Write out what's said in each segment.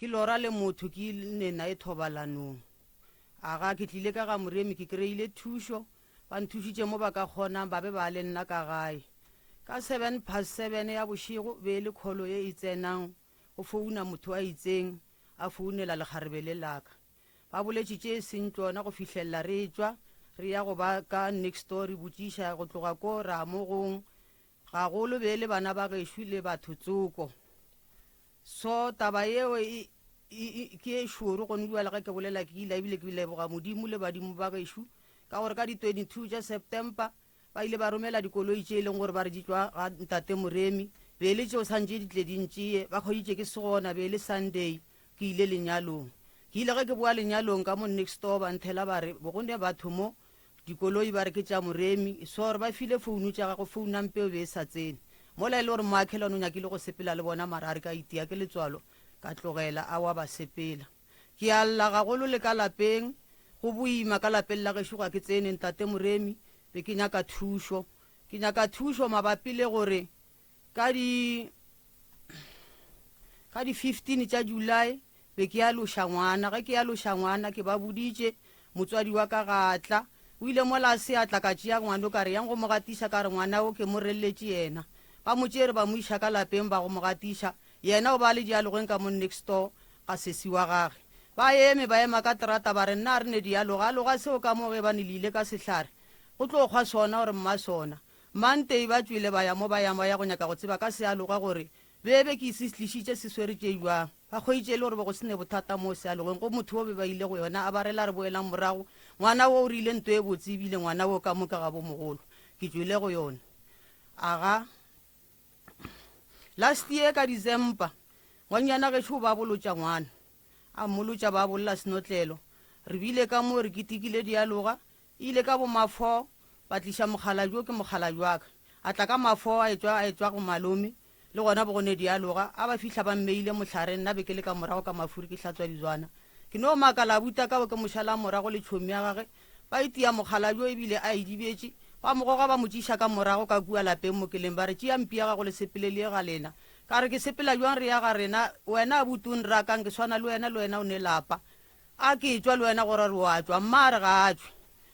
Ke lora le motho ke ile naye thobalanong. Aga, ke tlile ka ga Moremi ke kry-ile thušo, ba nthušitše mo ba ka kgonang ba be ba le nna ka gae. Ka 7:07 ya bošego be e le kholo ye e tsenang go founa motho a itseng a founela lekgarebe le laka. Ba boletše tše e seng tšona go fihlelela re etšwa re ya go ba ka next door re botšiša go tloga ko ra mo gong gagolo be e le bana ba gešo le batho tsoko. So taba yeo e, e, e, ke e šoro gone bjale ge ke bolela ke ila ebile ke leboga Modimo le badimo ba gešo ka gore ka di 22 tša September ba ile ba romela dikoloi tše e leng gore ba re di tšwa ga ntate Moremi be e le tšeo santše di tle di ntšee ba kgweditše ke se gona be e le Sunday ke ile lenyalong ke ile ge ke boa lenyalong ka mo next door ba nthela ba re bogone batho mo Dikoloi ba re ke tša Moremi, so re ba file founu tša gagwe, founu ya Mpeo be e sa tsene. Mola e le gore moakhelwane o nyakile go sepela le bona mara a re ka itia ke letswalo ka tlogela, awa ba sepela. Ke a lla gagolo le ka lapeng, go boima ka lapeng la gešo ga ke tsene ntate Moremi, be ke nyaka thušo. Ke nyaka thušo mabapi le gore Ka di ka di 15 tša July be ke aloša ngwana. Ge ke aloša ngwana ke ba boditše motswadi wa ka ga a tla. O ile mola a se a tla ka tšea ngwano ka re yang go mo gatiša ka re ngwana o ke mo relletše yena. Ba mo tšere ba mo iša ka lapeng ba go mo gatiša. Yena o ba le dialogeng ka mo next door ga sesi wa gage. Ba eme ba ema ka terata ba re nna a re ne dialoga aloga seo ka mo ge bane le ile ka sehlare go tlo kgwa sona gore mma sona. Mantei ba tšwele ba ya mo ba yang ba ya go nyaka go tseba ka sealoga gore be be ke se tlišitše se swere tše bjang. Ba hweditše e le gore be go se ne bothata moo sealogeng go motho wo be ba ile go yona a ba rela re boelang morago ngwana wo o rile nto e botse ebile ngwana wo ka moka ga bo mogolo ke tšwele go yona. Aga last year ka December ngwanyana gešo o ba bolotša ngwana a mmolotša ba bolla senotlelo re bile ka moo re ketekile dialoga E ile ka bo mafo, ba tliša mokgalabje wo ke mokgalabje wa ka. A tla ka mafo a etšwa a etšwa go malome, le gona bo go ne dialoga. A ba fihla ba mmeile mohlareng, nna be ke le ka morago ka mafuri ke hlatswa dizwana. Ke no makala abuti ka bo ke mo šala morago le tšhomi ya gage. Ba itia mokgalabje wo ebile a idibetše. Ba mo goga ba mo tšiša ka morago ka kua lapeng mo ke leng, ba re, Tšea mpi ya gago le sepele le ye ga lena. Ka re, Ke sepela bjang re ya ga rena? Wena abuti o nrakang? Ke swana le wena, le wena o ne lapa. A ke tšwa le wena gore re o a tšwa? Mma a re ga a tšwe.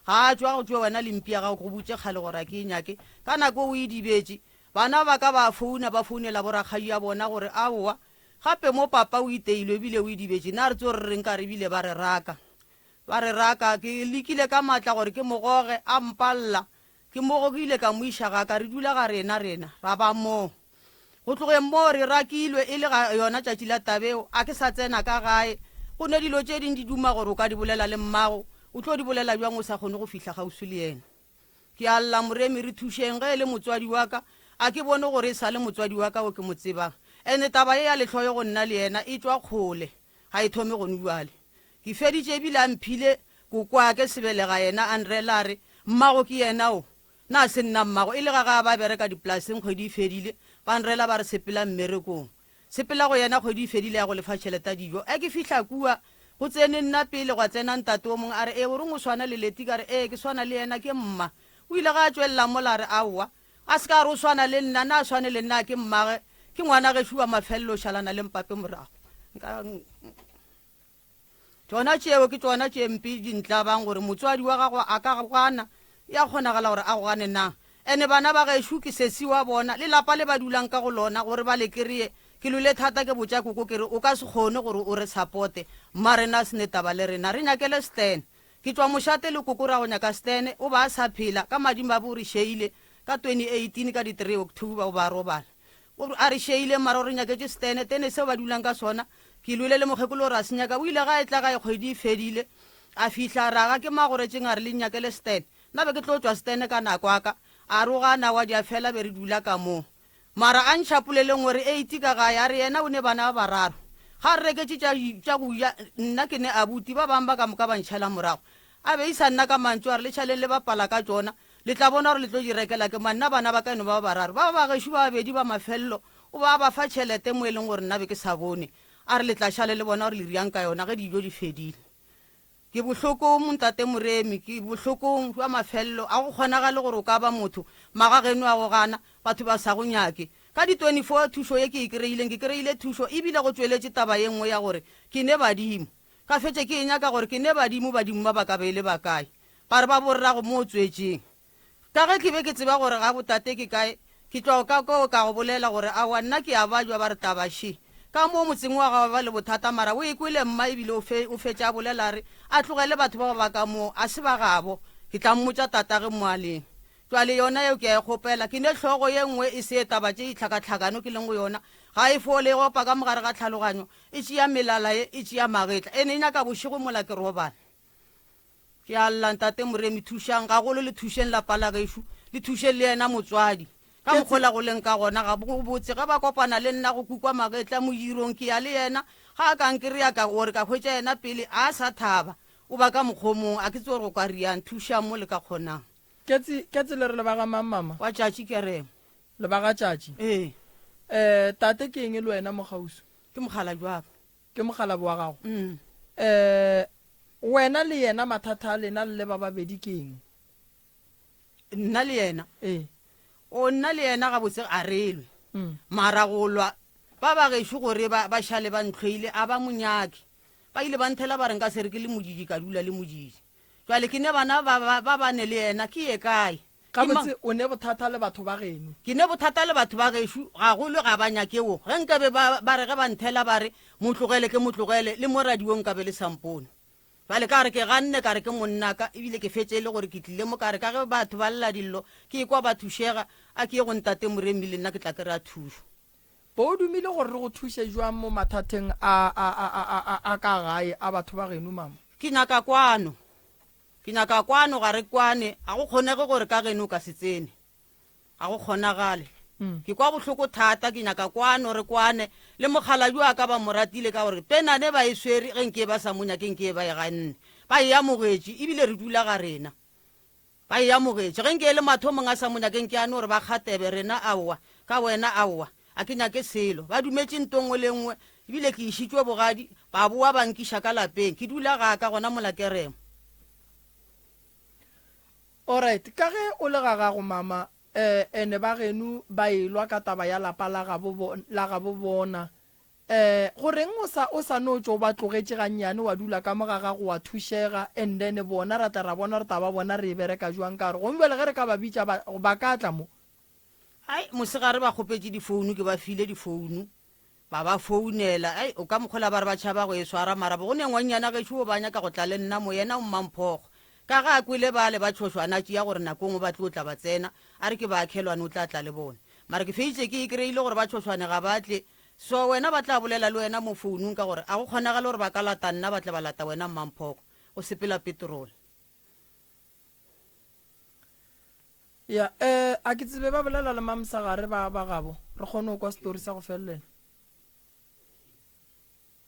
Ga a tšwa, go tšwe wena le mpi ya gago, ke go botše kgale gore a ke e nyake. Ka nako o e dibetše. Bana ba ka ba founa, ba founela borakgadi ya bona gore aowa, gape mo papa o iteilwe ebile o e dibetše. Na re tso re reng ka re ebile ba re raka. Ba re raka. Ke lekile ka maatla gore ke mo goge, a mpalla. Ke mo gogile ka mo iša ga ka, re dula ga rena, rena ra ba moo. Go tlogeng moo re rakilwe e le ga yona tšatši la tabeo, a ke sa tsena ka gae. Go ne dilo tše ding di duma gore o ka di bolela le mmago, o tlo di bolela bjang o sa kgone go fihla kgauswi le yena? Ke a lla, Moremi, re thušeng, ge e le motswadi wa ka, a ke bone gore e sa le motswadi wa ka o ke mo tsebang. Ene taba ye ya lehloyo go nna le yena e tšwa kgole, ga e thome gone bjale. Ke feditše ebile a mphile kokoake sebelega yena a nrela a re, Mmago ke yena o. Na se nna mmago? E le ga ge a ba bereka dipolaseng kgwedi e fedile, ba nrela ba re sepela mmerekong. Sepela go yena kgwedi e fedile ya go lefa tšhelete ya dijo. Ge ke fihla kua, go tsene nna pele gwa tsena ntate o mongwe a re, Ee, o reng o swana le Letty? Ka re, Ee, ke swana le yena, ke mma. O ile ge a tšwelela mola a re, Aowa, a se ka a re o swana le nna, na a swane le nna, ke mmage, ke ngwana gešo wa mafelelo, o šalana le mpape morago. Nka. Tšona tšeo ke tšona tše mpe di ntlabang gore motswadi wa gago a ka go gana. E a kgonagala gore a go gane na? Ene bana ba gešo ke sesi wa bona le lapa le ba dulang ka go lona gore ba le kereye. Ke lwele thata ke botša koko ke re o ka se kgone gore o re sapote mma rena a se ne taba le rena re nyakele Stan. Ke tšwa mošate le koko ra go nyaka Stan o ba a sa phela ka madimabe o re šeile ka 2018 ka di 3 October o ba a robala. O re, A re šeile, mara o re nyaketše setene, tene seo ba dulang ka sona. Ke lwele le mokgekolo gore a se nyaka. O ile ge a etla gae kgwedi e fedile. A fihla a re, Aga ke magoretšeng a re le nnyakele setene. Nna be ke tlo tšwa setene ka nako a ka. A rogana wa dia fela be re dula ka moo. Mara a ntšha polelong o re, Eight ka gae. A re yena o ne bana ba bararo. Ga a re reketše tša, tša go ja, nna ke ne abuti, ba bang ba ka moka ba ntšhela morago. A beisa nna ka mantšu a re, Le šaleng le bapala ka tšona. Le tla bona gore le tlo di rekela ke mang. Nna bana ba ka e no ba ba bararo. Ba ba gešo ba babedi ba mafelelo o ba a ba fa tšhelete mo e leng gore nna be ke sa bone. A re le tla šale le bona gore le riang ka yona ge dijo di fedile. Ke bohlokong, Ntate Moremi, ke bohlokong bja mafelelo. A go kgonagale gore o ka ba motho, magageno a go gana, batho ba sa go nyake. Ka di 24 thušo ye ke e kry-ileng, ke kry-ile thušo ebile go tšweletše taba ye nngwe ya gore ke ne badimo. Ka fetše ke e nyaka gore ke ne badimo, badimo ba ba ka be e le ba kae? Ba re ba borrago mo o tswetšeng. Ka ge ke be ke tseba gore ga botate ke kae, ke tlogo ka koo ka go bolela gore aowa nna ke a bajwa ba re taba še. Ka moo motseng wa ga ba le bothata mara o e kwele mma ebile o fe o fetša a bolela a re a tlogele batho bao ba ka moo a se ba gabo ke tla mmotša tatage mo a leng. Jwale yona yeo ke a e kgopela ke ne hlogo ye nngwe e se taba tše ditlhakatlhakano ke leng go yona ga e fole e opa ka mogare ga tlhaloganyo e tšea melala ye e tšea magetla ene e nyaka bošego mola ke robala. Ke a lla, Ntate Moremi, thušang, gagolo le thušeng lapa la gešo, le thušeng le yena motswadi. Ka mokgwa la go leng ka gona, ga go botse ge ba kopana le nna go kukwa magetla modirong, ke ya le yena. Ga a ka nkry-a ka gore ka hwetša yena pele a sa thaba, o ba ka mokgwa o mongwe, a ke tsebe gore go ka riang. Thušang mo le ka kgonang. Ketsi, Ketsi le re le ba ga mang mama? Wa tšatši Keremo. Le ba ga tšatši? Ee. Eh, tate ke eng le wena mokgauswi? Ke mokgalabje wa ka. Ke mokgalabje wa gago? Mm. Eh, wena le yena mathata a lena le le ba babedi ke eng? Nna le yena? Ee. O nna le yena gabotse a re lwe. Mm. Mara go lwa ba ba gešo gore ba ba šale ba ntlhoile a ba mo nyake. Ba ile ba nthela ba re nka se re ke le modidi ka dula le modidi. Jwale ke ne bana ba ba ba bane le yena ke ye kae? Gabotse o ne bothata le batho ba geno. Ke ne bothata le batho ba gešo, gagolo ga ba nyake wo. Ge nkabe ba, ba re ge ba nthela ba re, Mo tlogele, ke mo tlogele, le mo radiong nkabe le sa mpone. Bjale ka re ke ganne, ka re ke monnaka, ebile ke fetše e le gore ke tlile mo, ka re ka ge batho ba lla dillo, ke ekwa ba thušega, a ke ye go ntate Moremi le nna ke tla kry-a thušo. Bo o dumile gore re go thuše jwang mo mathateng a, a, a, a, a, a ka gae a batho ba geno, mama? Ke nyaka kwano. Ke nyaka kwano, ga re kwane. Ga go kgonege gore ka geno o ka se tsene. Ga go kgonagale. Ke kwa bohloko thata, ke nyaka kwano, re kwane. Le mokgalabje wa ka ba mo ratile ka gore penane ba e swere, ge nke ba sa mo nyake nke ba e ganne. Ba e amogetše, ebile re dula ga rena. Ba e amogetše. Ge nke e le mathomong a sa mo nyake nke a no re ba kgatebe, rena aowa, ka wena aowa, a ke nyake selo. Ba dumetše nto nngwe le nngwe, ebile ke išitšwe bogadi, ba boa ba nkiša ka lapeng. Ke dula ga ka gona mola keremo. Alright, ka ge o le ga gago mama, eh, ene ba geno ba elwa ka taba ya lapa la gabo, la gabo bona, Eh, go reng o sa, o sa no tšwa o ba tlogetše gannyane wa dula ka mo ga gago wa thušega, and then bona ra tla ra bona gore taba bona re e bereka jwang, ka gore gongwe bjale ge re ka ba bitša ba, ba ka tla mo. Ai, mosegare ba kgopetše difounu, ke ba file difounu, ba ba founela, ai, o ka mokgola ba re ba tšhaba go e swara, mara bo go ne ngwannyana gešo o ba nyaka go tla le nna mo, yena o mmamphogo, ka ge a kwele bale ba tšhošwa, na tšea gore nako nngwe ba tlo tla ba tsena, a re ke baakhelwane o tla tla le bona, mara ke feditše ke e kry-ile gore ba tšhošwane ga ba tle, So wena ba tla bolela le wena mo founung ka gore a go kgonagale gore ba ka lata nna ba tle ba lata wena Mmamphoko. Go sepela petrol. Ya, eh, a ke tsebe ba bolela le Mamsagare ba ba gabo. Re kgone go kwa story sa go felelela.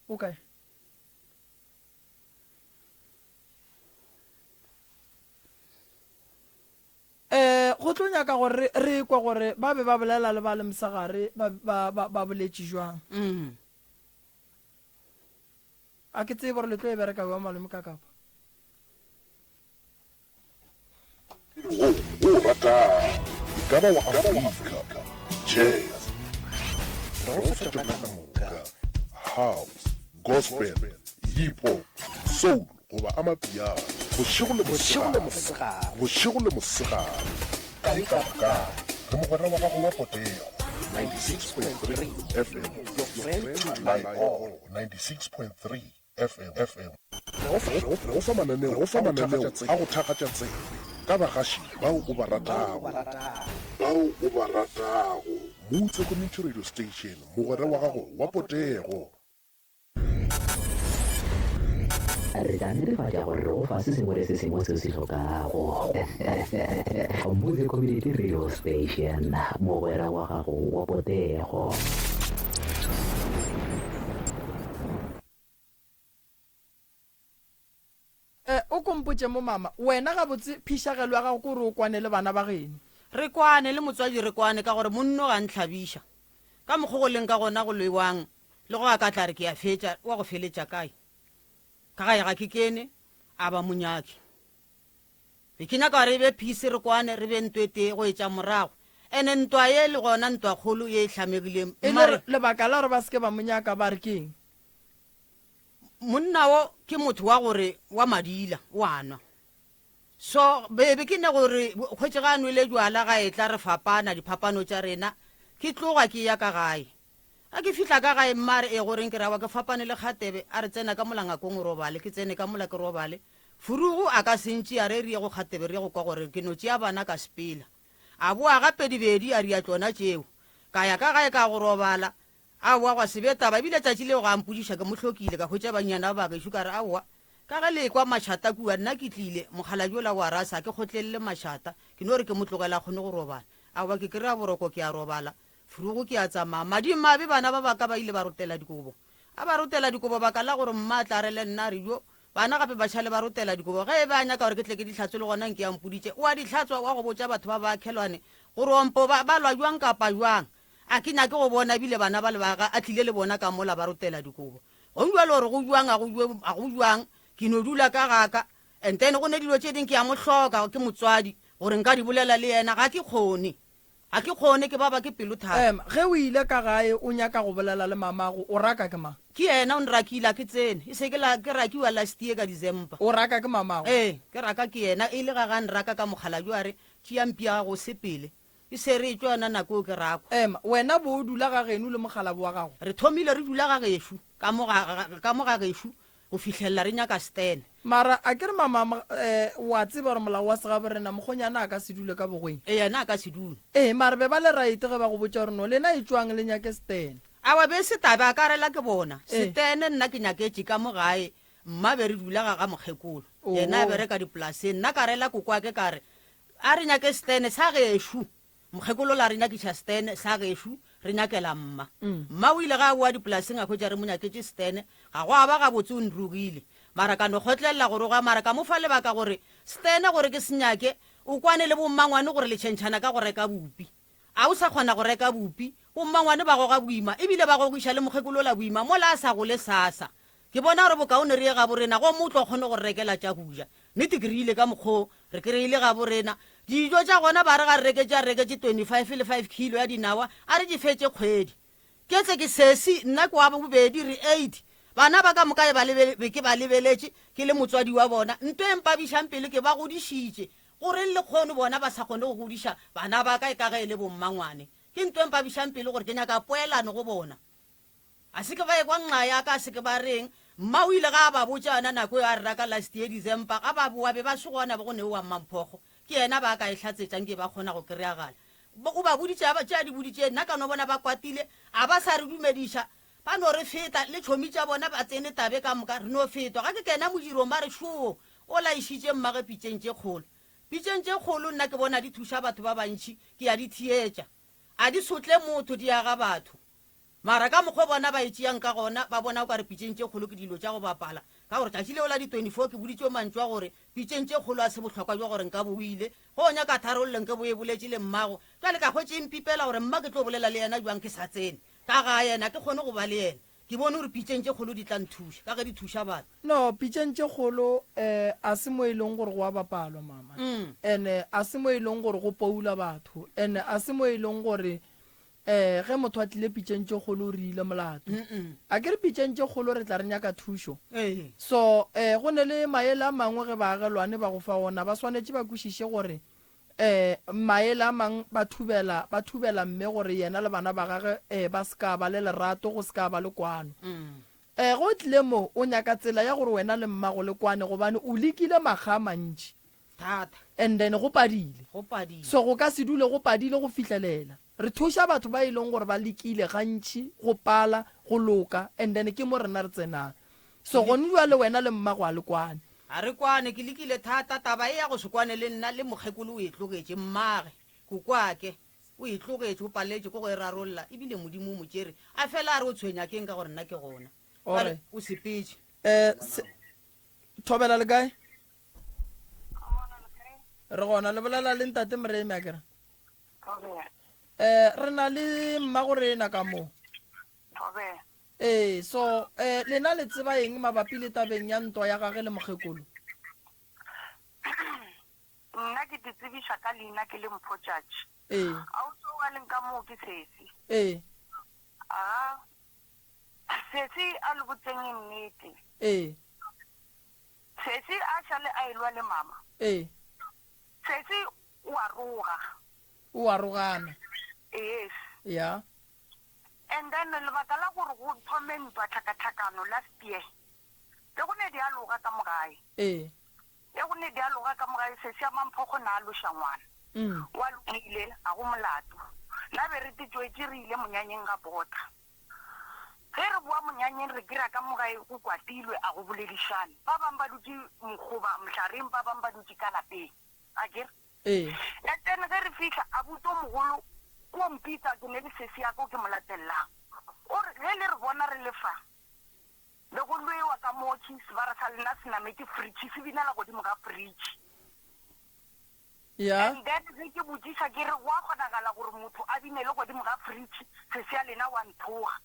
O kae? Eh, go tlo nyaka gore re, re kwe gore ba be ba bolela le ba le mosegare ba, ba, ba, ba boletše jwang. Mm. A ke tsebe gore le tlo e bereka bjang malome ka kapa. Wo o ratago, e ka ba wa Afrika, jazz, re go fa tšona ka moka, house, gospel, hip hop, soul, goba amapiano, bošego le mosegare, bošego le mosegare, kae kapa kae, re mogwera wa gago wa potego, 96.3 FM, your friend to rely on, 96.3 FM, FM. Re go fa mananeo a go thakgatša tsebe ka bagaši bao o ba ratago, bao o ba ratago, Moutse Community Radio Station, mogwera wa gago wa potego. Re tla netefatša gore re go fa se sengwe le se sengwe se o se hlokago. Motse Community Radio Station, mogwera wa gago wa potego. Eh, o ko mpotše mo mama, wena gabotse phišagelo ya gago ke gore o kwane le bana ba geno. Re kwane le motswadi re kwane ka gore monno ga ntlhabiša. Ka mokgo go leng ka gona go lwewang le go a ka tla re ke a fetša, wa go feletša kae? Ka gae ga ke kene, a ba monyake. Be ke nyaka gore e be peace re kwane re be nto e tee go etša morago. Ene ntwa ye le gona ntwakgolo ye e hlamegileng. E le Mare. Lebaka la gore ba se ke ba mo nyaka ba re ke eng? Monna wo ke motho wa gore wa madila, o a nwa. So be be ke ne gore hwetše ga a nwele jwala ga etla re fapana diphapano tša rena, ke tloga ke ya ka gae. Ga ke fihla ka gae mma a re ee goreng ke re awa ke fapane le Kgatebe a re tsena ka mola ngakong o robale, ke tsene ka mola ke robale. Furugu a ka se ntšee a re re ye go Kgatebe re ye go kwa gore ke no tšea bana ka sepela. A boa gape dibedi a ria tšona tšeo. Ka ya ka gae ka go robala. Aowa, gwa se be taba. Ebile tšatši leo ga a mpotšiša ke mo hlokile, ka hwetša bannyana ba gešo ka re, Aowa, ka ge le ekwa mašata kua, nna ke tlile. Mokgalabje yola wa rasa, ga ke kgotlelele mašata. Ke no re ke mo tlogele a kgone go robala. Aowa, ke kry-a boroko ke a robala. Frugo ke a tsamaya. Madimabe bana ba ba ka ba ile ba rotela dikobo. A ba rotela dikobo baka la gore mma a tla re le nna a re, Jo, bana gape ba šale ba rotela dikobo. Ge e be a nyaka gore ke tle ke di hlatswe le gona nke a mpoditše. O a di hlatswa, wa go botša batho ba baakhelwane gore ompo ba, ba lwa bjang kapa bjang. A ke nyake go bona ebile bana bale ba ga a tlile le bona ka mola ba rotela dikobo. Gong bjalo gore go bjang a go bjo a go bjang ke no dula ka ga ka and then go ne dilo tše ding ke a mo hloka ke motswadi gore nka di bolela le yena ga ke kgone ga ke kgone ke baba ke pelo thata. Em, ge o ile ka gae o nyaka go bolela le mamago o raka ke mang? Ke yena o nrakile a ke tsene e se ke la ke rakiwa last year ka December. O raka ke mamago? Ee ke raka ke yena e le ga ga nraka ka mokgalabje a re tšea mpi ya gago o sepele. E se re etšwa yona nako eo ke rakwa. Ema, wena bo o dula ga geno le mokgalabo wa gago? Re thomile re dula ga gešo, ka mo ga, ga, ka mo ga gešo, go fihlelela re nyaka Stan. Mara a ke re mama, eh, o a tseba gore molao wa segaborena, mokgonyana a ka se dule ka bogweng. Ee, yena a ka se dule. Ee, mara be ba le right ge ba go botša gore no, lena etšwang le nyake Stan. Awa, be se taba, a ka rela ke bona. Ee. Stan nna ke nyaketše ka mo gae, mma be re dula ga ga mokgekolo. Yena a Oo. bereka dipolaseng. Nna ka rela kokoake ka re, A re nyake setene sa gešo. Mokgekolo la re nyakiša setene sa gešo, re nyakela mma. Mma o ile ge a boa dipolaseng a hwetša re mo nyaketše setene. Ga go a ba gabotse o nrogile. Mara ka no kgotlelela go roga mara ka mo fa lebaka gore setene gore ke se nyake, o kwane le bommangwane gore le tšhentšhana ka go reka bupi. A o sa kgona go reka bupi? Bommangwane ba goga boima ebile ba gogiša le mokgekolola boima mola a sa gole sasa. Ke bona gore bokaone re ye gaborena gomme o tlo kgone go re rekela tša go ja. Nnete ke rile ka mokgwa o re kry-ile gaborena. Dijo tša gona ba re ga re reketše a re reketše 25 le 5 kilo ya dinawa a re di fetše kgwedi. Ke tle ke sesi nna ke wa bobedi re 8 bana ba ka moka e ba lebe, be ke ba lebeletše ke le motswadi wa bona. Nto e mpabišang pelo ke ba godišitše. Goreng lekgono bona ba sa kgone go godiša bana ba ka e ka ge e le bommangwane? Ke nto e mpabišang pelo gore ke nyaka poelano go bona. A se ke ba ekwa nxa ya ka, a se ke ba reng. Mma o ile ga a ba botša yona nako eo a re raka last year December, ga ba bowa be ba se gona be go neowa Mmamphogo. Ke yena ba ka e hlatsetša nke ba kgona go kry-agala. O ba boditše a ba tše a di boditše, nna ka no bona ba kwatile, a ba sa re dumediša, ba no re feta, le tšhomi tša bona ba tsene tabe ka moka, re no fetwa. Ga ke kena modirong ba re, Šoo, o laišitše mmage pitšeng tše kgolo. Pitšeng tše kgolo nna ke bona di thuša batho ba bantši, ke a di theetša. A di sotle motho, di aga batho. Mara ka mokgo bona ba e tšeang ka gona, ba bona o ka re pitšeng tše kgolo ke dilo tša go bapala. Ka gore tšatši leo la di 24 ke boditšwe mantšu a gore pitšeng tše kgolo a se bohlokwa bja gore nka bo o ile go o nyaka tharollo nke bo e boletše le mmago. Bjale ka hwetše e mpipela gore mma ke tlo bolela le yena bjang ke sa tsene ka ga yena ke kgone go ba le yena. Ke bone gore pitšeng tše kgolo di tla nthuša ka ge di thuša batho. No, pitšeng tše kgolo um a se mo e leng gore go a bapalwa mama. And a se mo e leng gore go poula batho. And a se mo e leng gore um ge motho a tlile pitšeng tše kgolo o re ile molato. A ke re pitšeng tše kgolo re tla re nyaka thušo. So um go ne le maele a mangwe ge baagelwane ba go fa ona ba swanetše ba kwešiše gore um maele a mang ba thubela ba thubela mme gore yena le bana ba gage um ba se ka ba le lerato go se ka ba le kwano. Um ge o tlile mo o nyaka tsela ya gore wena le mmago le kwane gobane o lekile makga a mantši. Thata. And then go padile. Go padile. So go ka se dule go padile go fihlelela. Re thuša batho ba e leng gore ba lekile gantši go pala, go loka, and then ke mo rena re tsenang. So gone bjale wena le mmago a le kwane. Ga re kwane, ke lekile thata. Taba e ya go se kwane le nna le mokgekolo o e tlogetše. Mmage, kokoake, o e tlogetše, o paletše ke go e rarolla, ebile Modimo o mo tšere. A fela a re o tshwenya ke'ng ka gore nna ke gona. Bjale o sepetše. Eh, se, Thobela le kae? Re gona, le bolela le ntate Moremi a kere? Eh, re na le mmagorena ka mo. Ee, so eh, lena le tseba eng mabapi le tabeng ya ntwa ya gage le mokgekolo? Nna Nna ke te tsebiša ka leina ke le Mpho Tšatši. Ee. Ausi o a leng ka moo ke sesi. Ee. Aga, sesi a le botseng nnete. Ee. Sesi a šale a elwa le mama. Ee. Sesi o a roga. O a rogana. Yes. Ya. And then lebaka la gore go thome ntwa tlhakatlhakano last year, be go ne di aloga ka mo gae. Ee. Be go ne di aloga ka mo gae, sesi ya Mamphokgo na aloša ngwana. O alogile, ga go molato. Na be re titšwetše re ile monyanyeng ga bota. Ge re boa monyanyeng re kira ka mo gae go kwatilwe a go boledišane. Ba bang ba dutše mokgoba mohlareng ba bang ba dutše ka lapeng. Akere? Ee. And then ge re fihla abuti o mogolo o mpitsa ke ne le sesi ya ka o ke mo latellang. O re ge le re bona re le fa be go lwewa ka motši sebara sa lena se nametše fridge se binela godimo ga fridge. Ya. And then ge ke botšiša ke re gwa kgonagala gore motho a binele godimo ga fridge sesi ya lena wa nthoga.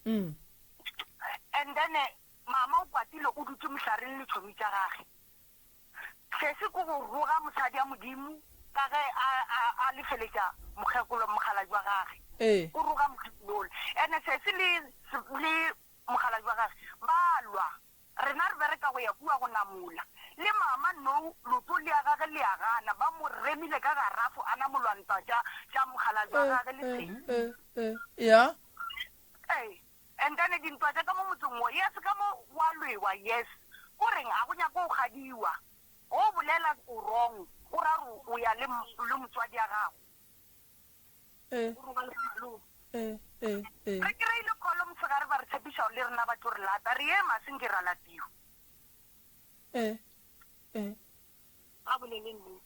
And then mama o kwatile o dutše mohlareng le tšhomi tša gage. Sesi ke go roga mosadi ya Modimo ka ge a, a, a lefeletša mokgekolo mokgalabje wa gage. Ee. O roga mokgekolo yola. Ene sesi le, le mokgalabje wa gage ba lwa. Rena re bereka go ya kua go namola. Le mama nou loto le ya gage le a gana. Ba mo remile ka garafo a namolwa ntwa tša, tša mokgalabje wa gage le sesi. Ee, ee, ee. Ya. Ee. And then dintwa tša ka mo motseng wo, yes, ka mo go a lwewa, yes. Ko reng ga go nyake go kgadiwa. Ge o bolela o wrong, o ra gore o ya le, le motswadi ya gago. Eh. O roba le malome. Eh, eh, eh. Re kry-ile call mosegare ba re tshepiša gore le rena ba tlo re lata. Re ema se nke ra latiwa. Eh, eh. A bolele nnete.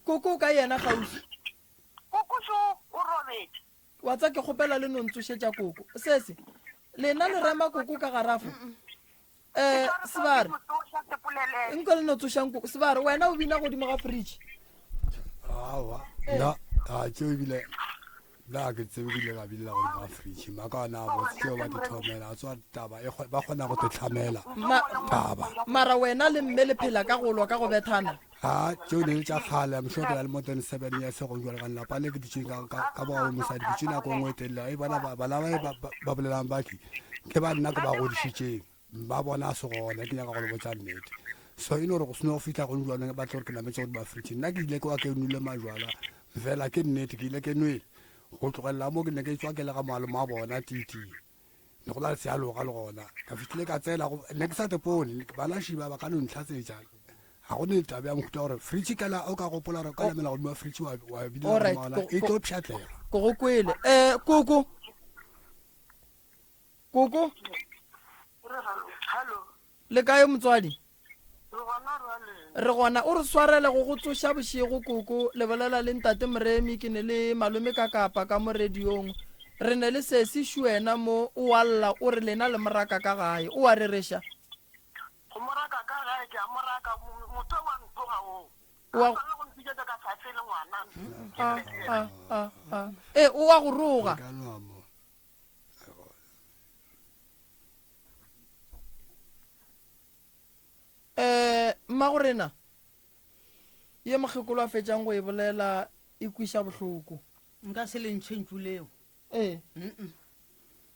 Koko o kae yena kgauswi? Koko šo o robetše. Wa tsa ke kgopela le no ntsošetša koko. Sese, lena le rema koko ka garafo? Eh, Sebare. Nko le no tsošang koko. Sebare, wena o bina godimo ga fridge. Aowa, nna a tšeo ebile nna ke tsebe ke ile ka binela godimo ga fridge. Maka ona a botse tšeo ba di thomela, a tswa taba e ba kgona go te tlhamela taba. Mara wena le mme le phela ka go lwa ka go bethana. A tšeo ne le tša kgale, I'm sure ke na le more than 7 years go jwale ka lapa le ke dutšeng ka ka ka boga mosadi dutše nako e nngwe e telele. E bona ba bana ba ba ba bolelang ba ke ke ba nna ke ba godišitšeng ba bona a se gona ke nyaka go le botša nnete. So e no re go seno go fihla go jwale ba tlo re ke nametse godimo ga fridge. Nna ke ile ke wa ke nwele majwala fela ke nnete ke ile ke nwele go tlogelela mo ke ne ke tswa ke le ga malome wa bona tiitii. Ne go na le sealoga le gona ka fihlile ka tsena go ne ke sa tepone bana šiba ba ka no ntlhatsetša ga go ne taba ya mohuta gore fridge kala o ka gopola gore o ka namela godimo ga fridge wa wa binela Alright, godimo ga yona, e tlo pšhatlega. Ko go kwele. Eh, koko. Koko. Hello. Le kae motswadi? Re gona rwaleng. Re gona. O re swarele go go tsoša bošego koko. Le bolela le ntate Moremi ke ne le malome ka kapa ka mo radiong. Re ne le sesi Shuena mo o a lla o re lena le moraka ka gae. O a rereša? Go moraka ka gae ke a moraka motho wa ntloga o. O a A swanela go mpitšetša ka fase le ngwana. A a a a. E o a go roga. Ka nwa mo. Eh, mmagorena, ye mokgekolo a fetšang go e bolela e kwiša bohloko. Nka se le ntšhe ntšu leo. Ee. Mm-mm.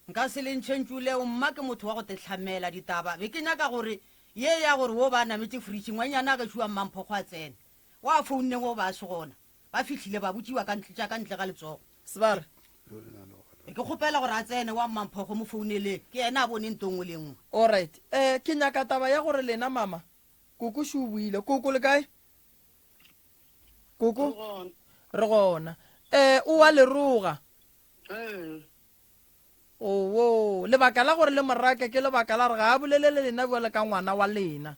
Nka se le ntšhe ntšu leo. Mma ke motho wa go tehlamela ditaba. Be ke nyaka gore ye ya gore wo ba nametše fridge, ngwanyana a gešo wa Mmamphokgo a tsene. Wa founne wo ba se gona. Ba fihlile ba botšiwa ka ntle, tša ka ntle ga letsogo. Sebare. Ke kgopela gore a tsene wa Mmamphogo mo founeleng, ke yena a bone nto nngwe le nngwe. Alright. Eh, ke nyaka taba ya gore lena mama, Koko še o buile. Koko le kae? Koko? Re gona. Eh, o wa leroga. Ee. Owo, lebaka la gore le morake ke lebaka la gore ga a bolele le lena bjalo ka ngwana wa lena.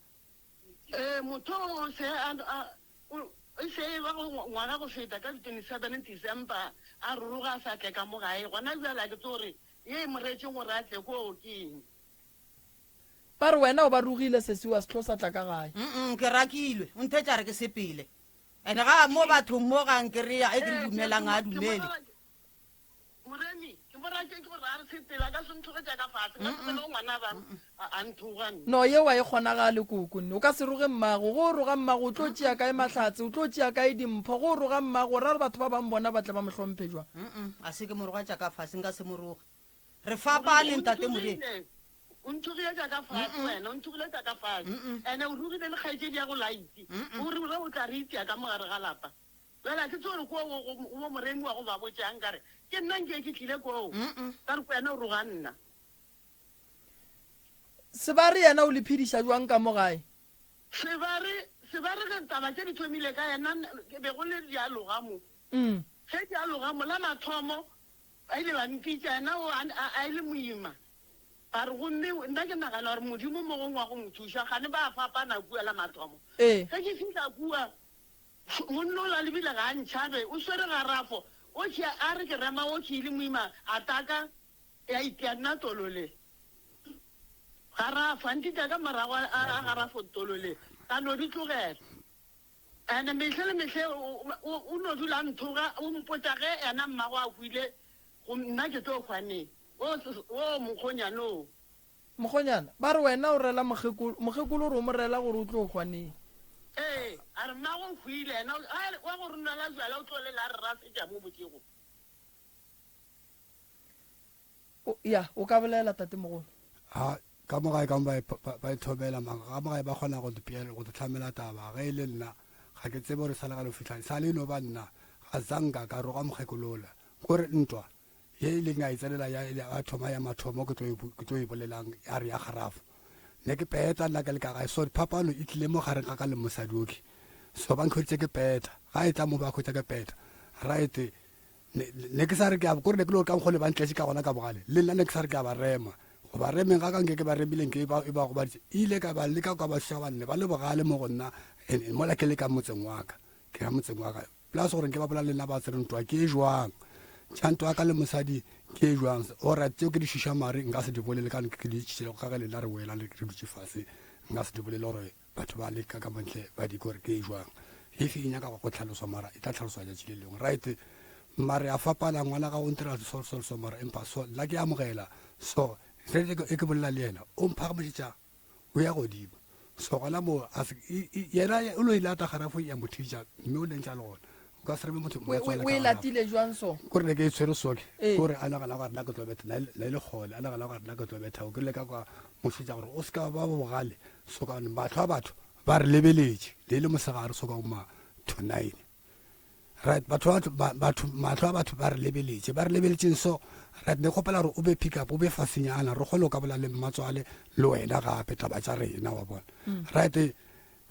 Ee, motho o se a, a, o, e se e ba go ngwaga go feta ka di 27 December a ruruga a sa tle ka mo gae. Gona bjale a ke tsebe gore ye e mo reetšeng gore a tle koo ke eng. Ba re wena o ba rogile sesi wa se tlo sa tla ka gae. Mm-mm, ke rakilwe. O nthetša re ke sepele. And ga mo bathong mo ga nkereya e ke re dumelang ga a dumele. Moremi, ke mo ra. Nthoga ke gore a re sepela, a ka se nthoge tša ka fase. Nka se kgone go ngwana ba a nthoga nna. No, yeo ga e kgonagale, koko. Nne o ka se roge mmago. Ge o roga mmago, o tlo tšea kae mahlatse? O tlo tšea kae dimpho? Ge o roga mmago, o ra gore batho ba bangwe bona ba tle ba mo hlomphe jwang? A se ke mo roga tša ka fase, nka se mo roge. Re fapane, Ntate Moremi. O nthogile tša ka fase wena, o nthogile tša ka fase. Ene o rogile le kgaetšedi ya go Laiti. O re o tla re itia ka mo gare ga lapa. Bjale a ke tsebe gore koo go bo Moremi wa go ba botšang ka re ke nna nke ke tlile koo. Ka re ko wena o roga nna. Sebare yena o le phediša jwang ka mo gae? Sebare, Sebare ge taba tše di thomile ka yena ke be go le dialoga mo. Ge dialoga mo la mathomo Ba ile ba mpitša, yena o a, a, a e le moima. Ba re, Gomme nna ke nagana gore Modimo mo gongwe wa go mo thuša. Kgane ba a fapana kua la mathomo. Ee. Ge ke fihla kua, monna ola le bile ga a ntšhabe, o swere garafo, o tšea, a re ke rema o tšee le moima, a taka, ya itia nna tolole. Garafo, a ntitia ka morago a, a, a garafo tolole, ka no di tlogela. And mehle le mehle o no dula a nthoga, o mpotša ge yena mmago a hwile, go nna ke tlo hwa neng. O, o mokgonyana o. Mokgonyana, ba re wena o rela mokgekolo, mokgekolo o re o mo rela gore o tlo hwa neng. Ee, a re mmago o hwile, yena wa go re nwela jwala o tlo lela a re rasetša mo bošego. O, ya, o ka bolela, tatemogolo. A, ka mo gae ka mo ba e, ba, ba e thomela, mara ka mo gae ba kgona go di go di hlamela taba. Ge e le nna, ga ke tsebe gore e sa le gale go fihla, e sa le e no ba nna, ga sa nka ka roga mokgekolo wola. Kore ntwa ye e leng ya e tsenela ya, ya thoma ya mathomo ke tlo e, ke tlo e bolelang ya re ya kgarafo. Ne ke peta nna ke le ka gae, so phapano e tlile mo gareng ga ka le mosadi okhwi. So ba nkhweditše ke peta, ga e tla mo ba hwetša ke peta. Right, Ne, ne ke sa re ke a, kore ne ke le gore ka mokgwa le ba ntletše ka gona ka bogale, le nna ne ke sa re ke a ba rema. Go ba remeng ga ka nke ke ba remile nke e ba, e ba gobaditše. E ile ka ba leka ka ba thuša gobane ne ba le bogale mo go nna, and mola ke le ka motseng wa ka, ke ya motseng wa ka. Plus gore nke ba bolela le nna ba tsere ntwa ke e jwang. Tša ntwa ya ka le mosadi ke e jwang. Alright, tšeo ke di šiša mare nka se di bolele ka ke di tšitšele ka ge le nna re boela re dutše fase, nka se di bolele gore Batho ba leka ka montle ba di gore ke e jwang. If e nyaka go tlhaloswa mara e tla tlhaloswa tšatši le lengwe. Right mare a fapana ngwana ga o ntira so so so mara empa so nna ke amogela so ge e ke bolela le yena o mphagamišetša o ya godimo so gona mo yena o lo e lata garafo ya mo thitša mme o lentša le gona o ka se reme motho o e latile jwang so kore ne ke e tshwere soke kore a nagana gore nna ke tlo betha na e le kgole a nagana gore nna ke tlo betha o ke leka kwa mošetša gore o se ka ba bogale so ka mahlo a batho ba re lebeletše le le mosegare so ka ma to nine right batho batho mahlo a batho ba re lebeletše ba re lebeletšeng so right ne kgopela gore o be pick up o be fasenyana re kgone go ka bola le mmatswale le wena gape taba tša rena wa bona mm. right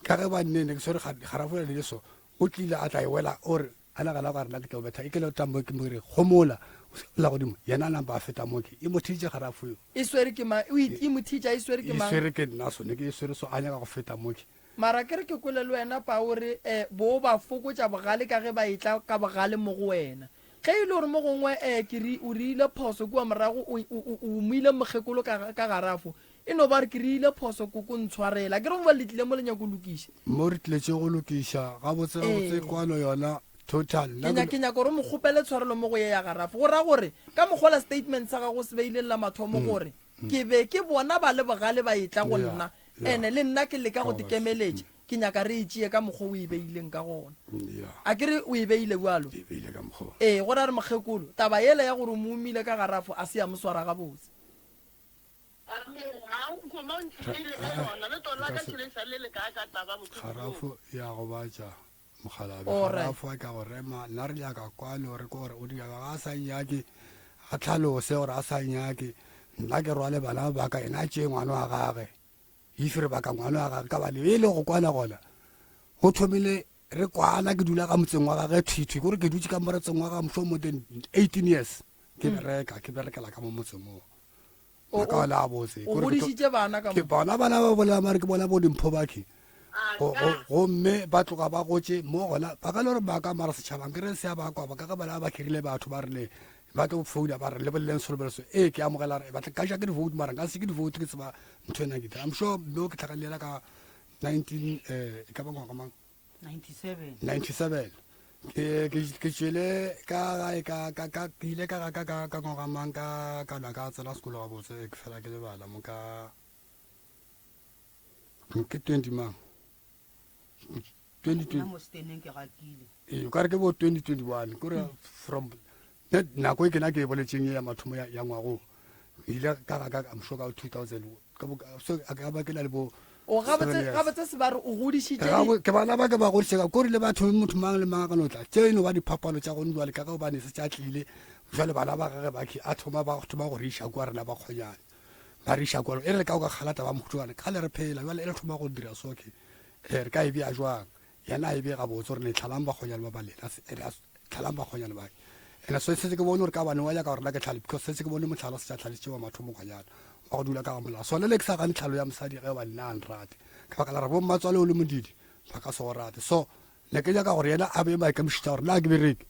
ka ge ba nne ne ke swere garafo le le so O tlile a tla e wela, o re, A nagana gore nna ke tla o betha, e ke le tla mo ke mo re, Gomola, o se la godimo. Yena a napa a feta mo ke, e mo thitše garafo eo. E swere ke mang? O e, e mo thitša e swere ke mang? E swere ke nna so, ne ke e swere so, a nyaka go feta mo ke. Mara ke re ke kwele le wena pa o re, eh, bo o ba fokotša bogale ka ge ba etla ka bogale mo go wena. Ge e le gore mo gongwe, eh, ke re, o reile phoso kua morago, o, o, o, o umile mokgekolo ka, ka garafo, E no ba re ke reile phoso, koko ntshwarele. A ke re goba le tlile mo le nyako lokiša? Mo re tletše go lokiša, gabotse gabotse Ee. kwano yona total. Ke Nna nya, ke ke nyaka gore o mo kgopele tshwarelo mo go ye ya garafo. Go ra gore ka mokgwa la statement sa gago se beileng la mathomo gore ke be ke bona ba le bogale ba etla go Yeah, nna yeah. ene le nna ke leka go Ka te ba- kemeletša. Ke nyaka re e tšee ka mokgwa o e beileng ka gona. Yeah. A ke re o e beile bjalo? Ke e beile ka mokgwa. Ee, go ra re mokgekolo, taba yela ya gore o mo umile ka garafo a se ya mo swara gabotse. Kgarafo ya gobatša mokgalabje. Alright. Kgarafo a ka go rema, nna re nyaka kwano re ko gore o di nyaka ga a sa nyake, a tlhalose gore a sa nyake, nna ke rwale bana ba ka yena a tšee ngwana wa gage. If re baka ngwana wa gage ka bane e le go kwana gona go thomile re kwana ke dula ka motseng wa gage thwi-thwi kore ke dutše ka motseng wa gage mohlomong more than 18 years ke bereka ke berekela ka mo motseng moo O- ka ona a botse o Kore ke tlo- godišitše bana ka ke mo bona bana ba bolela mare ke bona bo dimpho bakhe Go- go- gomme ba tloga ba gotše mo gona ba ka le gore ba ka mara setšhabang ke re se a ba kwa ba ka ge bana ba kgerile batho ba rile ba tlo founa ba re lebeleleng solobelo so ee ke amogela re batla ka ja ke di-vote mara nka se ke di-vote ke tseba ntho ena ke dira i'm sure mme o ke tlhakalela ka 19 eh e ka ba ngwaga mang 97 97. Ke ke ke tšwele ka gae ka ka ka ke ile ka ga ka ka ka ngwaga mang ka ka na ka tsena sekolo gabotse ke fela ke lebala mo ka ke 20 mang 2020 Nna mo steneng ke gakile. Ee, o ka re ke bo 2021 kore from that nako e kena ke e boletseng e ya mathomo ya, ya ngwago ke ile ka ga ka I'm sure ka 2000 ka bo so a ka ba ke na le bo O gabotse seven years. gabotse se ba re o godišitše Ga bo- ke bana ba ke ba godiše ka kore le batho motho mang le mang a ka no tla tše e no ba diphapano tša gone jwale ka gobane se tša tlile jwale bana ba gage ba a thoma ba thoma go re iša kua rena ba kgonyane ba re iša kua e re ka o ka kgala taba mokhutswane kgale re phela jwale e re thoma go dira soke e re ka e bea jwang yena a e bee gabotse gore ne tlhalang bakgonyane ba ba lena tlhalang bakgonyane ba ene so setse ke bone gore ka bane wa nyaka gore na ke tlhale because setse ke bone motlhala se tša tlhalesitše wa mathomo ngwanyana wa go dula ka ga molao sone le ke sa gane tlhalo ya mosadi ge ba nna a nrate ka baka la re bommatswale o le modidi ba ka se go rate so ne ke nyaka gore yena a bee maikemišetša gore na ke bereke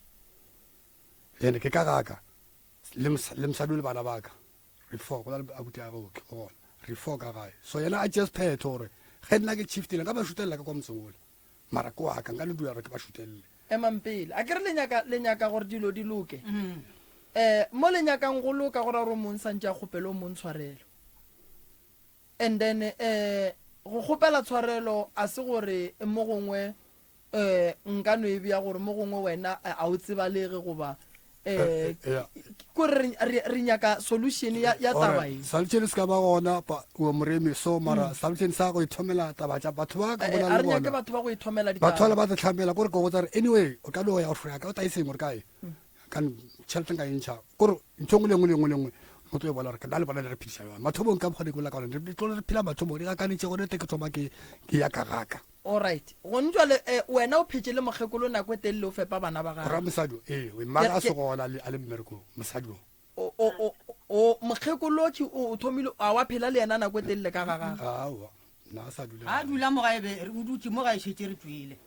ene ke ka gaka le mosadi le bana baka Re fo, go na le abuti ya gagwe o gona. Re fo ka gae. So yena a tšea sephetho gore ge nna ke chieftain nka ba šutelela ka kwa motseng ole. Mara ke wa ka, nka no dula gore ke ba šutelele. Emang pele. A ke re le nyaka, le nyaka gore dilo di loke. Eh, mo le nyakang go loka go ra gore o mong santše a kgopele o mong tshwarelo. And then eh, go kgopela tshwarelo a se gore mo gongwe eh nka no e bea gore mo gongwe wena eh, a o tsebalege goba eh kore re nyaka solution ya ya taba e solution se ka ba gona pa o moremi so mara mm. solution sa go ithomela taba tša batho ba ka bona le bona re nyake batho ba go ithomela ditaba batho ba ba tlhamela gore go botsa re anyway o ka no ya go ya ka o ta iseng gore kae mm. ka tšhelete nka e ntšha kore ntho ngwe le ngwe le ngwe le ngwe o tlo e bona gore ke nna le bona le re phediša yona mathomong ka mokgwa ne ke bolela ka gona re tlo re phela mathomong re gakanetše gore te ke thoma ke ke ya ka gaka Alright. Gone jwale eh, wena o phetše le mokgekolo nako e telele o fepa bana ba gago. Ra mosadi o, ee, mmaga a se gona a le mmerekong, mosadi o. O, o, o, o, mokgekolo ke o, o thomile, a wa phela le yena nako e telele ka ga gago? Aowa, nna a sa dule. A dula mo gae be, o dutše mo gae šetše re tšwele.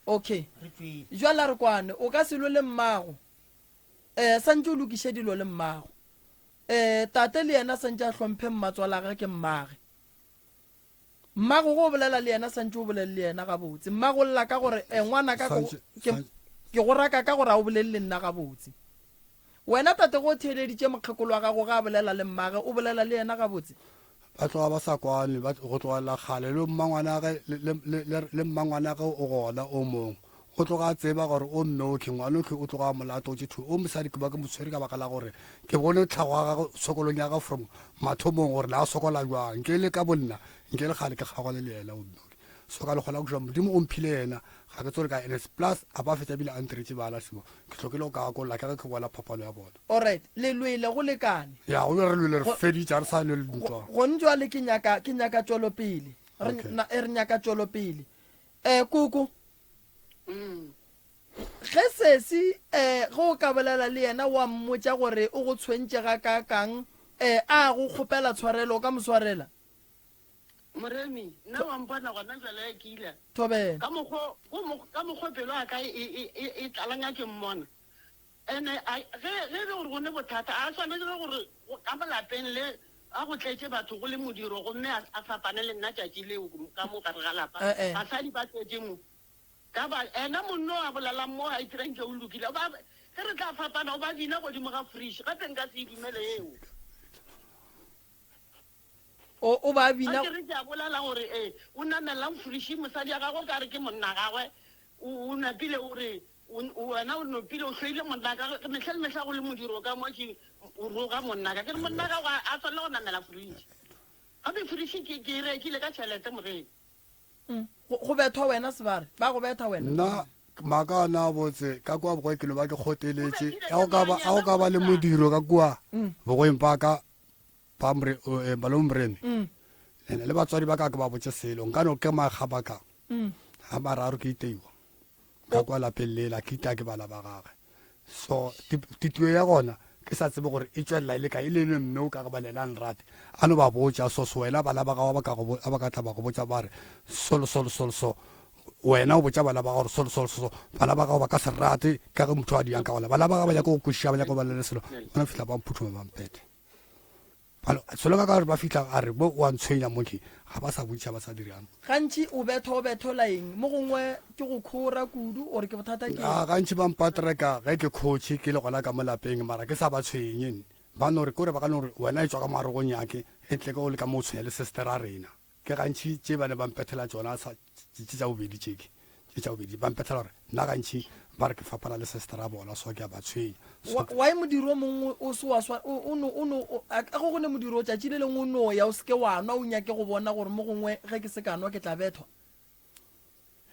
Okay. Re tšwele. Jwale a re kwane, o ka se lwe le mmago. Eh, santše o lokiše dilo le mmago. Eh, tate le yena santše a hlomphe mmatswalagwe ke mmage. Mmago ge o bolela le yena santše o bolele le yena gabotse. Mmago o lla ka gore, Eh, ngwanaka, ke, ke, ke go raka ka gore a o bolele le nna gabotse. Wena tate ge o theeleditše mokgekolo wa gago ge a bolela le mmage, o bolela le yena gabotse? Ba tloga ba sa kwane, ba, go tlogelela kgale le mmangwanage, le, le, le, le, le mmangwanage o gona o mongwe. O tloga a tseba gore o mme okhwi, ngwana okhwi o tloga a mo latotše thwi. O mosadi ke ba ke mo tshwere ka baka la gore ke bone tlhago ya gagwe tshokolong ya gagwe from mathomong gore na a sokola jwang. Nke le ka bonna, nke le kgale ke kgaogane le yena o mme okhwi. So ka lekgola go Modimo o mphile yena, ga ke tsebe gore ka ene plus a ba fetša ebile a ntiretše bana simo. Ke hlokile go ka gakolla ka ge ke bona phapano ya bona. Alright, le lwele go lekane. Ya, go re lwele re feditše, ga re sa lwe ntwa. Gone jwale ke nyaka, ke nyaka tšwelopele. Re, re nyaka tšwelopele. Eh, koko. Mm. Ge sesi, eh, ge o ka bolela le yena wa mmotša gore o go tshwentše gakaakang, eh, a go kgopela tshwarelo, o ka mo swarela? Moremi, nna wa mpona gona jwale ke ile. Thobela. Ka mokgo, go mo, ka mokgo pelo ya ka e, e, e, e tlalanya ke mmona. Ene a, ge, ge e le gore go ne bothata, a swanetše gore ka mo lapeng le a go tletše batho go le modiro gomme a, a fapane le nna tšatši leo ka mo gare ga lapa. Eh-eh. Basadi ba tletše mo. Ka ba, ena monna o a bolelang mo a itira nke o lokile. O ba, ge re tla fapana o ba bina godimo ga fridge. Gape nka se e dumele eo. O, o ba bina. A ke re ke a bolela gore ee, o namelang fridge mosadi ya gagwe o ka re ke monna gagwe. O, o napile o re O, wena o nopile, o hloile monnaka, ge mehla le mehla go le modiro ka mo ke o roga monnaka. Ke re monnaka ga a swanela go namela fridge. Gape fridge ke, ke e rekile ka tšhelete morena. Mm. Go, go bethwa wena Sebare, ba go betha wena. Nna maaka a na botse ka kua bogoe ke no ba ke kgoteletše. A go ka ba, a go ka ba le modiro ka kua bogoeng ba ka ba more, eh, malome Moremi. Mm. Ene le batswadi ba ka ke ba botše selo. Nka no ke makga ba ka. Mm. Ga mararo ke iteiwa. Ka kwa lapeng lela ke itaya ke bana ba gagwe. So titio ya gona ke sa tsebe gore e tšwelela e le kae e le mme o ka go ba le ena a nrate. A no ba botša so so wena bana ba gago ba ka go ba ka tla ba go botša ba re so le so le so le so. Wena o botša bana ba gago gore so le so le so bana ba gago ba ka se rate ka ge motho a diyang ka gona. Bana ba gago ba nyaka go kwešiša ba nyaka go ba le selo. Bona fihla ba mphuthuma ba mpetha. Balo, selo ka ka gore ba fihla a re bo wa ntshwenya mo ke, ga ba sa botšiša ba sa dirang. Gantši o betha o bethola eng? Mo gongwe ke go khora kudu or ke bothata ke eng? A gantši ba mpatreka ge ke khotše ke le gona ka mo lapeng mara ke sa ba tshwenye. Ba no re kore ba ka no re wena etšwa ka mo gare go nyake e tle ke o le ka mo o tshwenya le sister a rena. Ke gantši tše ba ne ba mpethela tšona sa tše tša bobedi tše ke tše tša bobedi ba mpethela gore nna gantši ba re ke fapana le sister a bona so ke a ba tshwenya. So Wa, why modiro o mongwe o se wa swa o, o no, o no, o, a ka go go ne modiro tšatši le lengwe o no ya o se ke wa nwa o nyake go bona gore mo gongwe ge ke se ka nwa ke tla bethwa?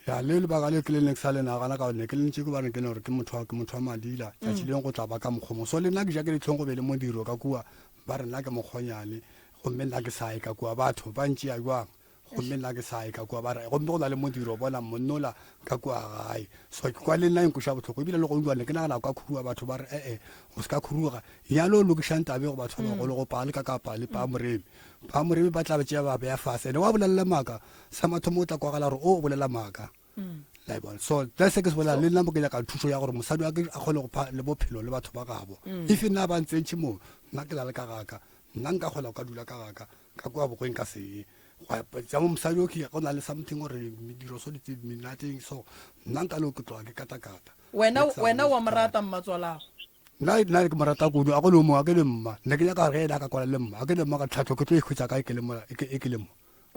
Ya, le lebaka leo ke le ne ke sa le nagana ka gore ne ke le ntše ke bane ke no gore ke motho wa ke motho wa madila tšatši leng go tla ba ka mokgwa mo so le nna ke ja ke dihlong go be le modiro ka kua ba re nna ke mokgonyane gomme nna ke sa ye ka kua batho ba ntšea jwang gomme nna ke sa ye ka kua ba re gomme go na le modiro bona monnola ka kua gae so ke kwa le nna e nkoša bohloko ebile le go utlwa ne ke nagana ka khuruga batho ba re ee o se ka khuruga yalo o lokišang tabe go batho ba bagolo go pale ka kapa le pa moremi ba moremi ba tla ba tšea ba beya fase ene wa bolelela maaka Sa mathomo o tla kwagala gore o bolela maaka. La e bona. So that's se ke se bolela le nna mo ke nyaka thušo ya gore mosadi wa ke a kgone go pha le bophelo le batho ba gabo. If nna ba ntsentšhe mo nna ke lale ka gaka nna nka kgona go ka dula ka gaka ka kua bogweng ka se ye. Tša mo mosadi o ke go na le something gore mediro so ditse menateng so nna nka no ke tloga ke katakata. Wena wena wa mo rata mmatswalago? Nna nna ke mo rata kudu a go le mo a ke le mma nna ke nyaka gore ge ena a ka kwana le mma a ke le mma ka tlhahlo ke tlo e hwetša kae ke le mola e ke le mo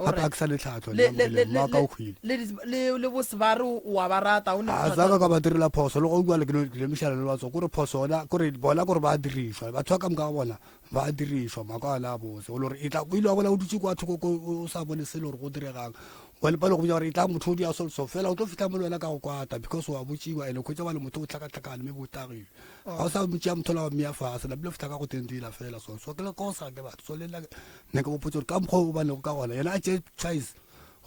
gape a ke sa le tlhahlo Le nna le le mo mma le ka o hwile le le le bo sebare o a ba rata o ne a bothata sa ka ka ba direla phoso le go bua le ke no ke lemišana le batso kore phoso ona kore bona kore ba dirišwa batho ba ka moka ga bona ba dirišwa maaka a le a botse o le gore e tla o ile wa bona o dutse kwa thoko ko o sa bone selo gore go diregang bone ba le go botsa gore e tla motho o dia so so fela o tlo fitlha mo le wena ka go kwata because wa botsiwa ene khwetsa ba le motho o tlhakatlhakane mme botagile ga o sa motšea motho la wa mmeya fase napile o fitlha ka go tentila fela so so ke le kosa ke batho so le nna ne ke bopotse gore ka mokgwa o banego ka gona yena a tšee choice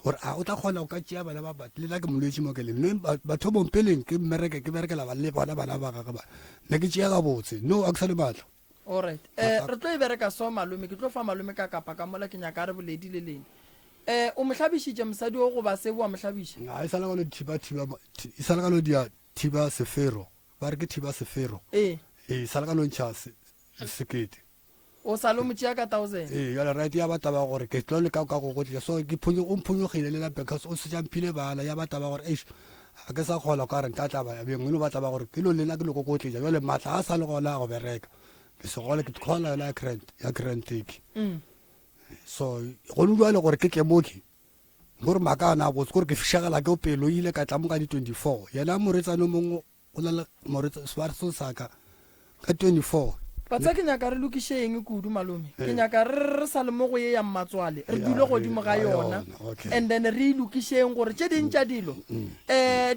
gore a o tla kgona go ka tšea bana ba batho le nna ke molwetši mo ke leng mme bathomong peleng ke mmereke ke berekela ba le bona bana ba gage ba ne ke tšea gabotse no a ke sa le maatla Alright. Eh, re tlo e bereka so malome, ke tlo fa malome ka kapa ka mola ke nyaka a re boledi le lena. Eh, o mo hlabišitše mosadi o goba se wa mo hlabiša? A e sa le ka no thiba thiba e sa le ka no dia thiba sefero. Ba re ke thiba sefero. Ee. E sa le ka no ntšha sekete. O sa lo mo tšea ka thousand. Ee, jale right ya ba taba gore ke tlo leka ka go go tliša. So ke phonyo o mphonyogile le la because o se mphile bana ya ba taba gore eish ga ke sa kgona ka re nka tla ba beng no ba taba gore ke lo lena ke lo kokotletša jale matla a sa le gona a go bereka ke segole ke kgola yona ya grant ya grant ke mm. so go no jale gore ke tle mo ke gore maaka ana botse gore ke fišagela ke pelo ile ka tla mo ka di 24 yena moretsano mongwe O na le moretsa sebarso sa ka ka 24. Wa tseba ke nyaka re lokiše eng kudu malome? Ke nyaka re re sa le mo go ye ya mmatswale re dule godimo ga yona and then re e lokišeng gore tše ding tša dilo um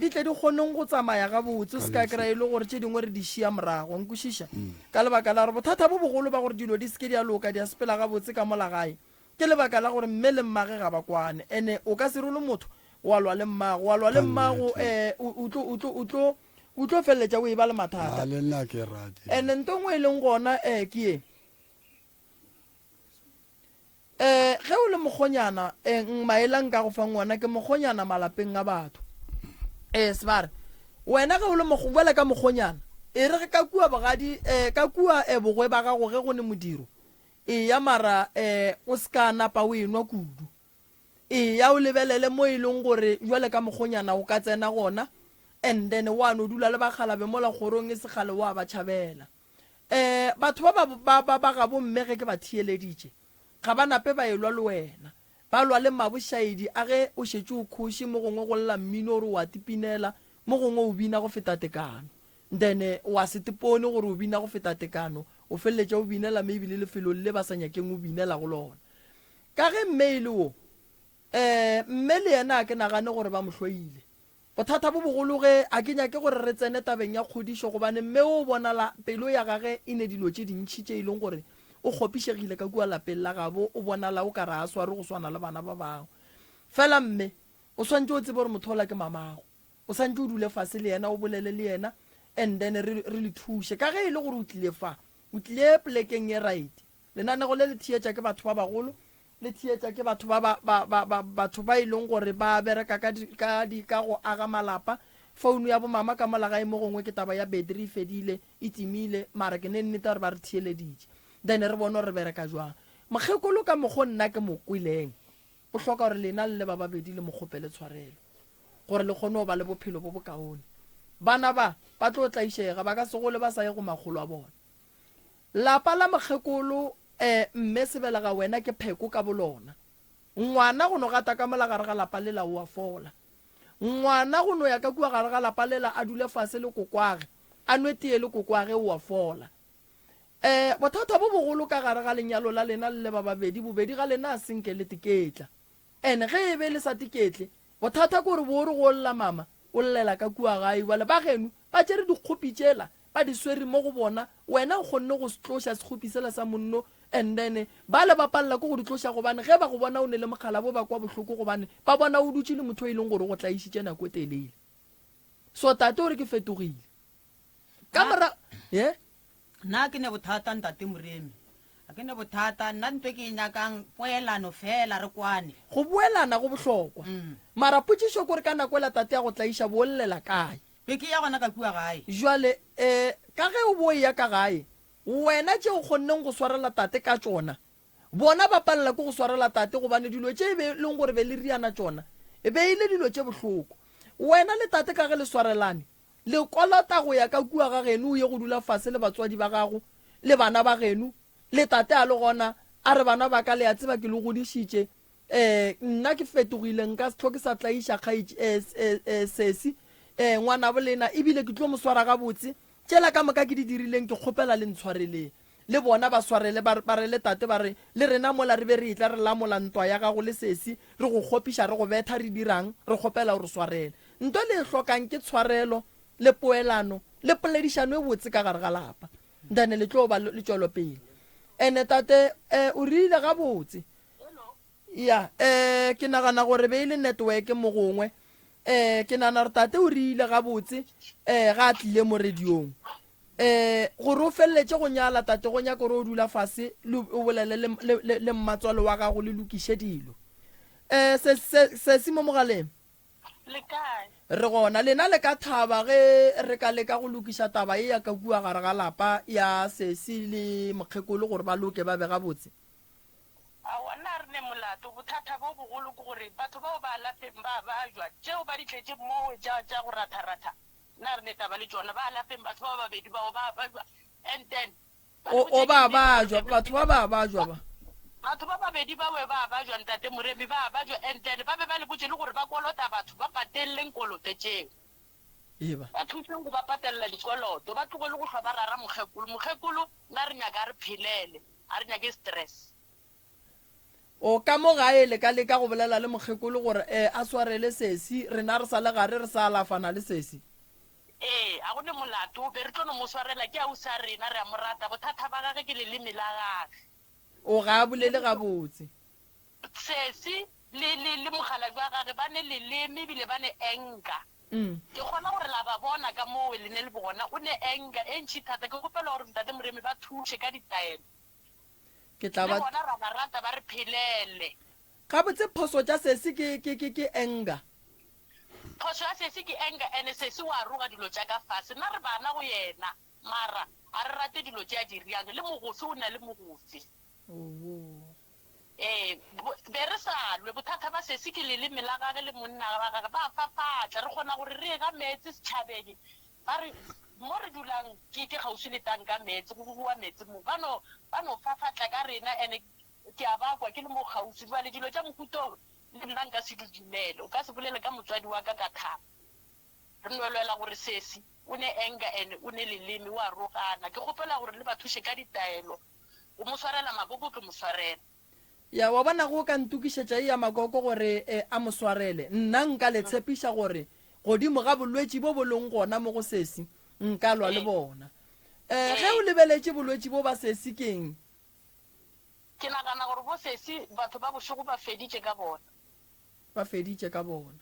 di tle di kgoneng go tsamaya gabotse o se ka kry-a e le gore tše dingwe re di šia morago nkwešiša ka lebaka la gore bothata bo bogolo ba gore dilo di se ke di a loka di a sepela gabotse ka mola gae Ke lebaka la gore mme le mmage ga ba kwane. Ene o ka se role motho wa lwa le mmago, wa lwa le mmago eh o tlo o tlo o tlo o tlo feleletša o e ba le mathata. A le nna ke rate. Ene nto nngwe e leng gona eh ke ye. Eh ge o le mokgonyana eh maela nka go fang wona ke mokgonyana malapeng a batho. Eh sebare wena ge o le mokgo bolela ka mokgonyana e re ka kua bogadi eh ka kua eh bogwe ba gago ge go ne modiro Eya mara eh o se ka napa o enwa kudu. Eya o lebelele mo e leng gore jwale ka mokgonyana o ka tsena gona and then wa no dula le bakgalabe mola kgorong e se kgale wa ba tšhabela. Eh batho ba ba ba ba gabo mme ge ke ba theeleditše ga ba nape ba elwa le wena. Ba lwa le mabošaedi a ge o šetše o khoše mo gongwe go lla mmino o re o a tipinela mo gongwe o bina go feta tekano. Then wa se tepone gore o bina go feta tekano, o feleletša o binela maybe le lefelong le ba sa nyakeng o binela go lona. Ka ge mme e le wo, eh, mme le yena a ke nagane gore ba mo hloile. Bothata bo bogolo ge, a ke nyake gore re tsene tabeng ya kgodišo gobane mme o bonala pelo ya gage e ne dilo tše dintši tše e leng gore o kgopišegile ka kua lapeng la gabo, o bonala o ka re a swarwe go swana le bana ba bangwe. Fela mme, o swantše o tsebe gore motho ola ke mamago. O santše o dule fase le yena, o bolele le yena and then re, re le thuše. Ka ge e le gore o tlile fa, o tlile polekeng ye right. Lenanego le le theetša ke batho ba bagolo, le theetša ke batho ba ba, ba, ba, ba, batho ba e leng gore ba bereka ka di, ka di, ka go aga malapa. Founu ya bomama ka mola gae mo gongwe ke taba ya battery e fedile, e timile, mara ke ne nnete gore ba re theeleditše. Then re bone gore re bereka jwang. Mokgekolo ka mokgo nna ke mo kweleng, o hloka gore lena le le ba babedi le mo kgopele tshwarelo, gore le kgone go ba le bophelo bo bokaone. Bana ba, ba tlo tlaišega, ba ka se gole ba sa ye go makgolo a bona. Lapa la mokgekolo, eh, mme sebelega wena ke pheko ka bolona. Ngwana go no gata ka mola gare ga lapa lela o a fola. Ngwana go no ya ka kua gare ga lapa lela a dule fase le kokwage, a nwe tee le kokwage o a fola. Eh, bothata bo bogolo ka gare ga lenyalo la lena le le ba babedi, bobedi ga lena a senke le teketla. And ge e be le sa teketle, bothata ke gore bo re go lla mama, o llela ka kua gae, bjale ba geno ba tšere dikgopi tšela ba di swere mo go bona, wena o kgonne go se tloša sekgopi sela sa monno and then bale ba palela ke go di tloša gobane ge ba go bona o ne le mokgalabo ba kwa bohloko gobane ba bona o dutše le motho e leng gore o go tlaišitše nako e telele. So tate o re ke fetogile. Ka mora ye Nna ke ne bothata ntate Moremi. A ke ne bothata, nna ntho e ke e nyakang poelano fela re kwane. Go boelana go bohlokwa. Mara potšišo ke gore ka nako ela tate a go tlaiša bo o llela kae? Be ke ya gona ka kua gae. Jwale um ka ge o bo eya ka gae, wena tše o kgonneng go swarela tate ka tšona, bona ba palela ke go swarela tate gobane dilo tše e be leng gore be le riana tšona e be e le dilo tše bohloko. Wena le tate ka ge le swarelane, le kolota go ya ka kua ga geno o ye go dula fase le batswadi ba gago le bana ba geno, le tate a le gona, a re bana ba ka le a tseba ke le godišitše, Ee, nna ke fetogile, nka se hloke sa tlaiša kgaetši, ee, ee, ee, sesi, ee, ngwanabo lena, ebile ke tlo mo swara gabotse. Tšela ka moka ke di dirileng, ke kgopela le ntshwareleng. Le bona ba swarele, ba, ba re le tate, ba re, Le rena mola re be re etla re lamola ntwa ya gago le sesi, re go kgopiša, re go betha, re dirang? Re kgopela o re swarele. Nto le e hlokang ke tshwarelo, le poelano, le poledišano e botse ka gare ga lapa. Then le tlo ba le tšwelopele. Ene tate, ee, o rile gabotse. Ya, eh, ke nagana gore be e le network mo gongwe. Eh, ke nagana gore tate o rile gabotse, eh, ga a tlile mo radiong. Eh, gore o feleletše go nyala tate go nyaka gore o dula fase le o bolele le, le, le, le mmatswalo wa gago le lokiše dilo. Eh, se, se, sesi mo mogaleng. Le kae? Re gona. Lena le ka thaba ge re ka leka go lokiša taba ye ya ka kua gare ga lapa ya sesi le mokgekolo gore ba loke ba be gabotse? Aowa, nna ga re ne molato. Bothata bo bogolo ke gore batho bao ba lapeng ba bajwa. Tšeo ba di tletše mowe tša, tša go ratharatha, nna ga re ne taba le tšona. Ba lapeng batho ba babedi bao ba bajwa. And then, ba O, o ba bajwa, batho ba ba bajwa ba. Batho ba babedi bawe ba bajwa, Ntate Moremi, ba bajwa. And then ba be ba le botše le gore ba kolota batho, ba patelleng koloto tšeo. Eba. Ba thuseng go ba patelela dikoloto, ba tlogele go hlwa ba rara mokgekolo. Mokgekolo, nna re nyaka a re phelele. A re nyake stress. O ka mo gae le ka leka go bolela le mokgekolo gore eh a swarele sesi, rena re sa le gare re sa alafana le sesi. Ee, a go ne molato, be re tlo no mo swarela, ke ausi a rena, re a mo rata, bothata ba gage ke leleme la gage. O ga a bolele gabotse. Sesi le, le, le mokgalabje wa gage ba ne leleme ebile ba ne anger. Ke kgona gore la ba bona ka mowe le ne le bona, o ne anger e ntši thata. Ke kgopela gore Ntate Moremi ba thuše ka ditaelo. Ke tla Le ba. bona ra ba rata ba re phelele. Gabotse phoso tša sesi ke, ke, ke, ke anger. Phoso ya sesi ke anger and sesi wa roga dilo tša ka fase. Nna re bana go yena mara ga re rate dilo tše a di riang. Le mogofe o na le mogofe. Owoo. Ee, be re sa lwe. Bothata ba sesi ke leleme la gage le monna wa gage. Ba fafatla. Re kgona gore re ye ga meetse setšhabeng. Ba re, Mo re dulang ke, ke kgauswi le tanka meetse, go gogiwa meetse mo. Ba no, ba no fafatla ka rena, and ke a ba kwa ke le mo kgauswi. Bjale dilo tša mohuta wo le nna nka se di dumele. O ka se bolele ka motswadi wa ka ka thaba. Re no lwela gore sesi o ne anger and o ne leleme, o a rogana. Ke kgopela gore le ba thuše ka ditaelo. Go mo swarela makoko ke mo swarela. Ya, wa bona, ge o ka ntokišetša ye ya makoko gore a mo swarele, nna nka le tshepiša gore godimo ga bolwetši bo bo leng gona mo go sesi, nka lwa le bona. Um ge o lebeletše bolwetši bo ba sesi ke'ng? Ke nagana gore bo sesi batho ba bošego ba feditše ka bona. Ba feditše ka bona.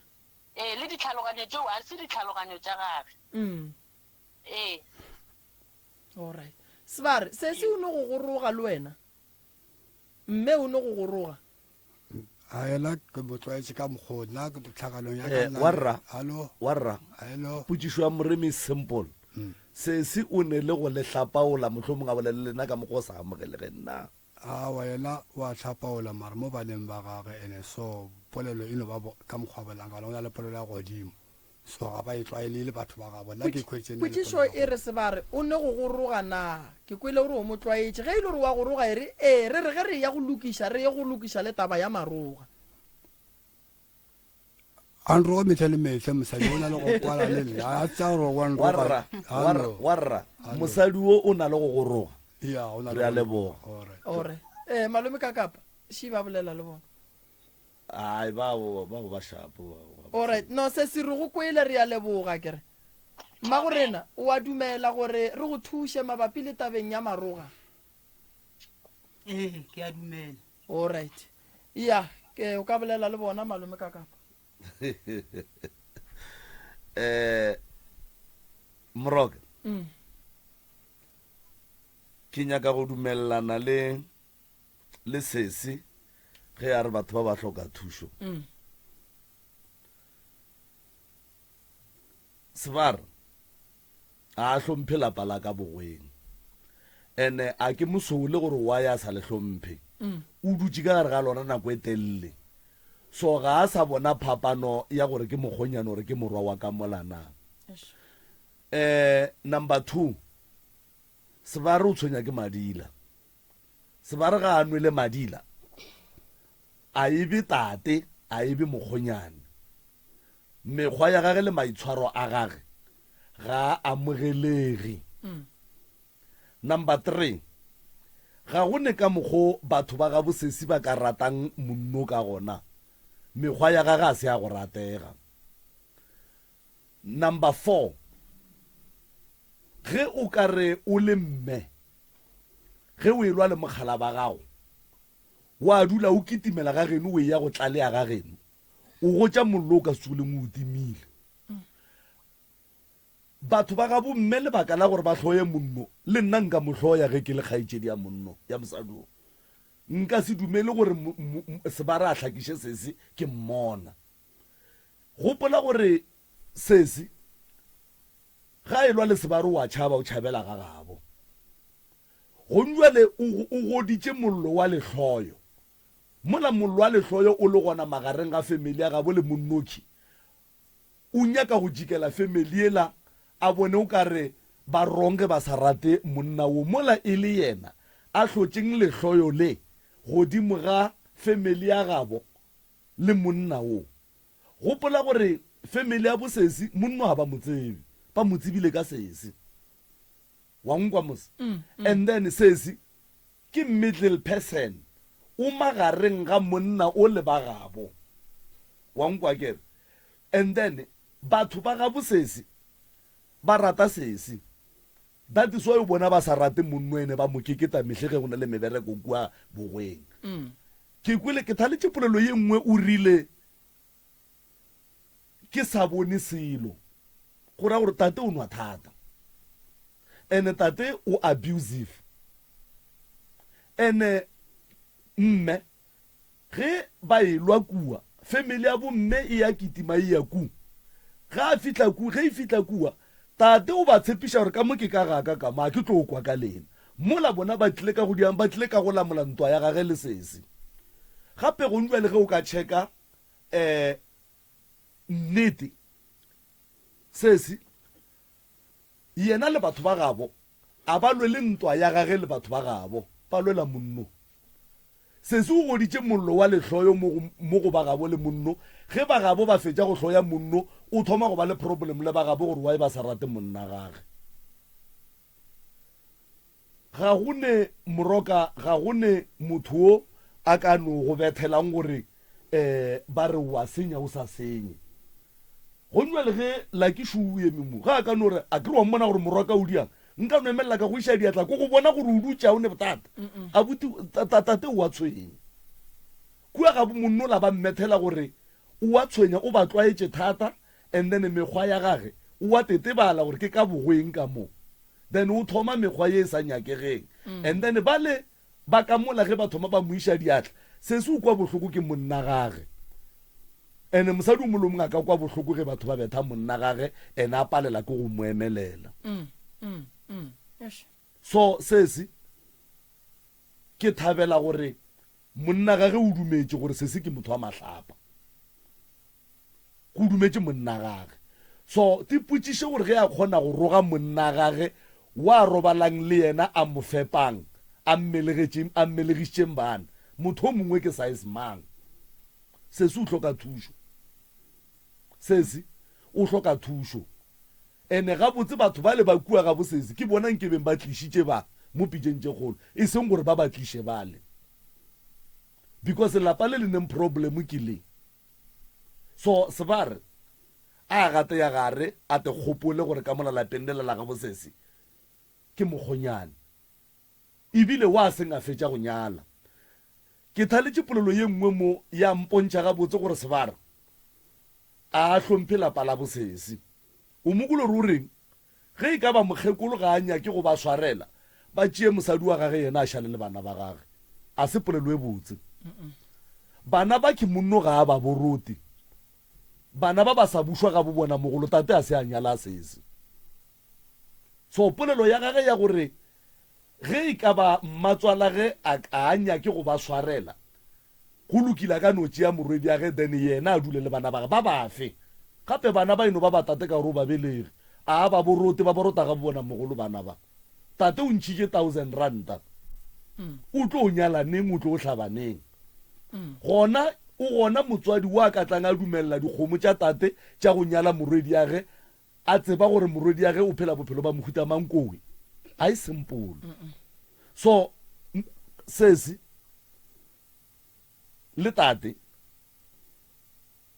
Ee, le ditlhaloganyo tšeo ga se ditlhaloganyo tša gage. Ee. Alright. Sebare, sesi o no go goroga le wena? Mme o no go goroga? A yena ke mo tlwaetše ka mokgwa nna tlhakanong ya ka Eh, nna- warra Hallo? warra Hello? potšišo ya moremi simple sesi o ne le go le hlapaola mohlomong a bolele le lena ka mokgwa o sa amogelegeng na? Aowa yena wa hlapaola mara mo baneng ba gage ene so polelo e no ba ka mokgwa a bolelang ka gona o na le polelo ya godimo so ga ba e tlwaele le batho ba gabo nna ke ikhweditše nna le Potšišo polelo ya e re Sebare o ne go go roga na? Ke kwele o re o mo tlwaetše. Ge e le gore wa go roga e re ee re re ge re eya go lokiša re ye go lokiša le taba ya maroga. A nroga mehla le mehla mosadi o na le go kwala le nna a tsa gore wa nroga Warra, warra, warra. Mosadi wo o na le go go roga. Ya, o na le Re a leboga. Alright. Ore. Eh malome ka kapa shi ba bolela le bona. Ai bao bao ba shapo bao. Alright, no se se re go kwele re a leboga ke re. Mmago rena o a dumela gore re go thuše mabapi le tabeng ya maroga? Ee, ke a dumela. Alright. Ya, ke o ka bolela le bona malome ka kapa. Eh Moroka. Mm. Ke nyaka go dumelelana le le sesi ge a re batho ba ba hloka thušo. Mm. Sebar A a hlomphe lapa la ka bogweng. Ene a ke mosole gore why a sa le hlomphe. O dutše ka gare ga lona nako e telele. So ga a sa bona phapano ya gore ke mokgonyana or ke morwa wa ka mola na. Eh, number 2, Sebare o tshwenya ke madila. Sebare ga a nwele madila, a e be tate, a e be mokgonyane. Mekgwa ya gage le maitshwaro a gage ga a amogelege. Number 3, ga go ne ka mokgo batho ba gabo sesi ba ka ratang monno ka gona, mekgwa ya gage a se ya go ratega. Number 4, ge o ka re o le mme, ge o elwa le mokgala ba gago, wa dula o kitimela ga geno o eya go tlalea ga geno, O gotša mollo o ka se tsogileng o o timile. Batho ba gabo mme lebaka la gore ba hloye monno, le nna nka mo hloya ge ke le kgaetšedi ya monno ya mosadi wo. Nka se dumele gore Sebare a hlakiše sesi ke mmona. Gopola gore sesi ga a elwa le Sebare o a tšhaba, o tšhabela ga gabo. Gonjwale o goditše mollo wa lehloyo. Mola mollo wa lehloyo o le gona magareng ga family ya gabo le Monnoki, o nyaka go jikela family yela a bone o ka re ba wrong ge ba sa rate monna wo mola e le yena a hlotšeng lehloyo le godimo ga family ya gabo le monna wo. Gopola gore family ya bo sesi monno ga ba mo tsebe, ba mo tsebile ka sesi. Wa nkwa mos? And then sesi ke middle person, o magareng ga monna o le ba gabo. Wa nkwa akere? And then batho ba gabo sesi ba rata sesi. That is why o bona ba sa rate monno ene ba mo keketa mehle ge go na le mebereko kua bogweng. Ke kwele ke thaletše polelo ye nngwe o rile ke sa bone selo go ra gore tate o nwa thata ene tate o abusive ene mme ge ba elwa kua family ya bomme e ya kitima e ya ku ge a fihla ku ge e fihla kua tate o ba tshepiša gore ka mo ke ka gaka ka mo a ke tlo kwa ka lena mola bona ba tlile ka go diang ba tlile ka go lamola ntwa ya gage le sesi gape gong jwale ge o ka checka um nnete sesi yena le batho ba gabo a ba lwele ntwa ya gage le batho ba gabo ba lwela monno sesi o goditše mollo wa lehloyo mo go ba gabo le monno ge ba gabo ba fetša go hloya monno o thoma go ba le problem le ba gabo gore why ba sa rate monna gage Ga go ne moroka, ga go ne motho wo a ka no go bethelang gore um ba re o a senya o sa senye. Gomme bjale ge Lucky šo o eme mo, ge a ka no re, a ke re wa mmona gore morwaka o diang, nka no emelela ka go iša diatla ko go bona gore o dutše a o ne bothata. Abuti, tate o a tshwenya. Kua ga bo monnola ba mmethela gore o a tshwenya, o ba tlwaetše thata and then mekgwa ya gage o a tetebala gore ke ka bogweng ka mo. Then o thoma mekgwa ye e sa nyakegeng. And then bale ba ka mola ge ba thoma ba mo iša diatla, sesi o kwa bohloko ke monna gage. And mosadi o mongwe le o mongwe a ka kwa bohloko ge batho ba betha monna gage and a palela ke go mo emelela. So sesi. Ke thabela gore monna gage o dumetše gore sesi ke motho wa mahlapa. Go dumetše monna gage. So tipotšiše gore ge a kgona go roga monna gage wa robalang le yena a mo fepang, a mmelegetšeng, a mmelegišitšeng bana, motho o mongwe ke size mang? Sesi o hloka thušo. Sesi o hloka thušo. Ene gabotse batho bale ba kua ga bosesi ke bona nkebeng ba tlišitše ba mo pitšeng tše kgolo, e seng gore ba ba tliše bale. Because lapa le le neng problem ke le. So Sebare a gate ya gare a te gopole gore ka mola lapeng lela la ga bosesi ke mokgonyane. Ebile wa seng a fetša go nyala. Ke thaletše polelo ye nngwe mo ya mpontšha gabotse gore Sebara a a hlomphe lapa la bosesi. O mo kwele gore o reng? Ge e ka ba mokgekolo ga a nyake go ba swarela, ba tšee mosadi wa gage yena a šale le bana ba gage. A se polelo e botse. Bana ba ke monno ga a ba borote. Bana ba ba sa bušwa ga bobona mogolo tate a se a nyala sesi. So polelo ya gage ya gore ge e ka ba mmatswalage a a nyake go ba swarela, go lokile a ka no tšea morwediage then yena a dule le bana ba gage. Ba bafe? Gape bana ba e no ba ba tate ka gore o ba belege. A ba borote, ba borota ga bobona mogolo bana ba. Tate o ntšhitše thousand ranta. O tlo nyala neng, o tlo hlaba neng? Gona o gona motswadi wa ka tlang a dumelela dikgomo tša tate tša go nyala morwediage A tseba gore morwediage o phela bophelo ba mohuta mang kowe a e simple. So sesi le tate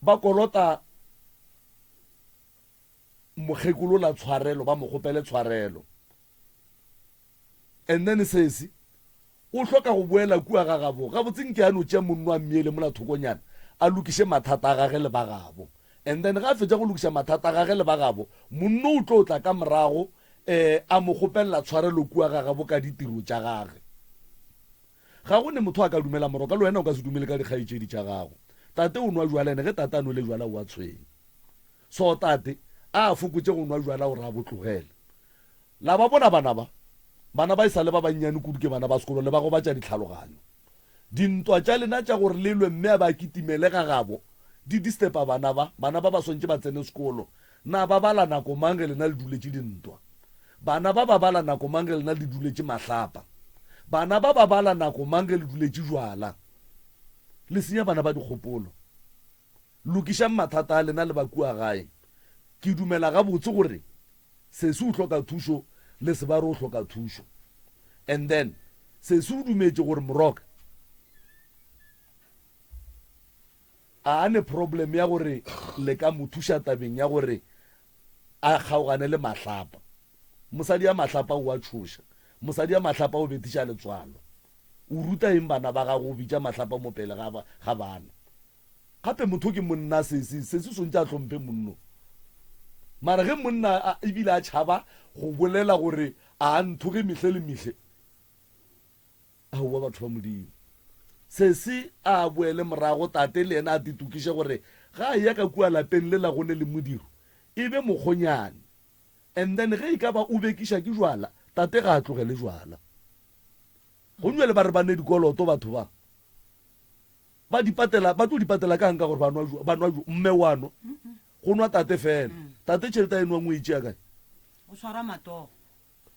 ba kolota mokgekolo la tshwarelo, ba mo kgopele tshwarelo. And then sesi o hloka go boela kua ga gabo. Gabotse nke a no tšea monno a mmiele mola thokonyana a lokiše mathata a gage le ba gabo. And then ga a fetša go lokiša mathata a gage le ba gabo, monno o tlo tla ka morago eh a mo kgopelela tshwarelo kua ga gabo ka ditiro tša gage. Ga go ne motho a ka dumela moroka, le wena o ka se dumele ka dikgaetšedi tša gago. Tate o nwa jwala ene ge tate a nwele jwala o a tshwenya. So tate a a fokotše go nwa jwala gore a bo tlogele. La ba bona bana ba? Bana ba e sa le ba bannyane kudu ke bana ba sekolo, le ba gobatša ditlhaloganyo. Dintwa tša lena tša gore le lwe mme a ba kitimele ga gabo di disturba bana ba. Bana ba ba swantše ba tsene sekolo. Na ba bala nako mang ge lena le duletše dintwa? Bana ba ba bala nako mang ge lena le duletše mahlapa? Bana ba ba bala nako mang ge le duletše jwala? Le senya bana ba dikgopolo. Lokišang mathata a lena le ba kua gae. Ke dumela gabotse gore sesi o hloka thušo le Sebare o hloka thušo. And then sesi o dumetše gore Moroka a a ne problem ya gore le ka mo thuša tabeng ya gore a kgaogane le Mahlapa. Mosadi ya Mahlapa o a tšhoša. Mosadi ya Mahlapa o bethiša letswalo. O ruta eng bana ba gago o bitša Mahlapa mo pele ga ga bana? Gape motho ke monna sesi, sesi swantše a hlomphe monno. Mara ge monna a ebile a tšhaba go bolela gore a a nthoge mehle le mehle, aowa batho ba Modimo. Sesi a boele morago, tate le yena a titokiše gore ga a eya ka kua lapeng lela go ne le modiro, e be mokgonyane. And then ge e ka ba o bekiša ke jwala, tate ga a tlogele jwala. Gomme bjale ba re ba ne dikoloto batho ba. Ba di patela, ba tlo di patela ka'ng ka gore ba nwa, ba nwa, mme wa nwa, go nwa tate fela. Tate tšhelete a e nwang o e tšea kae? O swara matogo.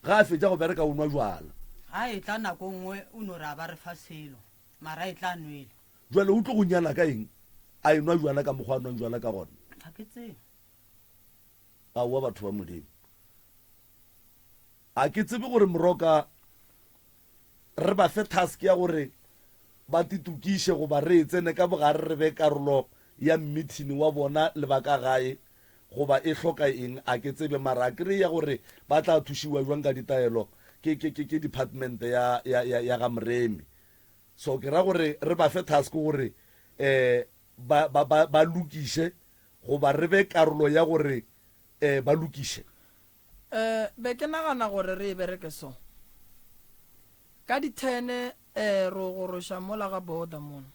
Ga a fetša go bereka o nwa jwala. Ga e tla nako nngwe o no re a ba re fa selo, mara e tla nwele. Jwale o tlo go nyala ka eng a e nwa jwala ka mokgwa a nwang jwala ka gona? Ga ke tsebe. Aowa batho ba Modimo. A ke tsebe gore Moroka re ba fe task ya gore ba titokiše goba re e tsene ka bogare re be karolo ya mmithini wa bona le ba ka gae goba e hloka eng a ke tsebe mara a kry ya gore ba tla thušiwa jwang ka ditaelo ke ke ke ke department ya ya ya ya ga Moremi so ke ra gore re ba fe task gore eh ba ba ba ba lokiše goba re be karolo ya gore eh ba lokiše. Eh, be ke nagana gore re e bereke so. Ka di thene eh ro goroša mola ga border mola.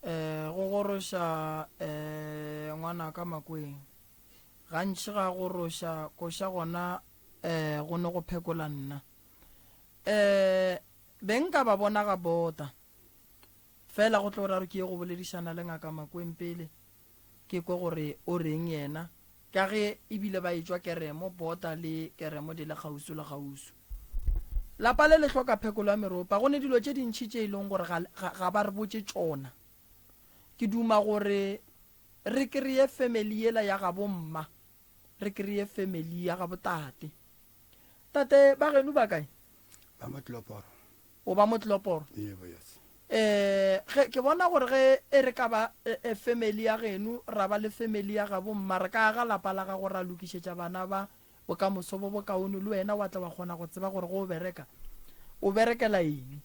Eh go goroša eh ngwanaka Makweng. Gantši ga goroša koša gona eh go ne go phekola nna. Eh. Be nka ba bona ga bota. Fela go tlo ra re ke ye go boledišana le Ngaka Makweng pele, ke kwe gore o reng yena, ka ge e bile ba etšwa Keremo, bota le Keremo di le kgauswi le kgauswi. Lapa le le hloka phekolo ya meropa. Go ne dilo tše dintši tše e leng gore ga, ga, ga ba re botše tšona. Ke duma gore re kreye family yela ya gabo mma, re kreye family ya gabo tate. Tate, ba geno ba kae? Ba mo Tloporo. O ba mo Tloporo? Yebo, yes. Eh, ge, ke bona gore ge e re ka ba e, e family ya geno, ra ba le family ya gabo mma, re ka aga lapa la gago ra lokišetša bana ba bokamoso bo bokaone, le wena wa tla wa kgona go tseba gore ge o bereka, o berekela eng.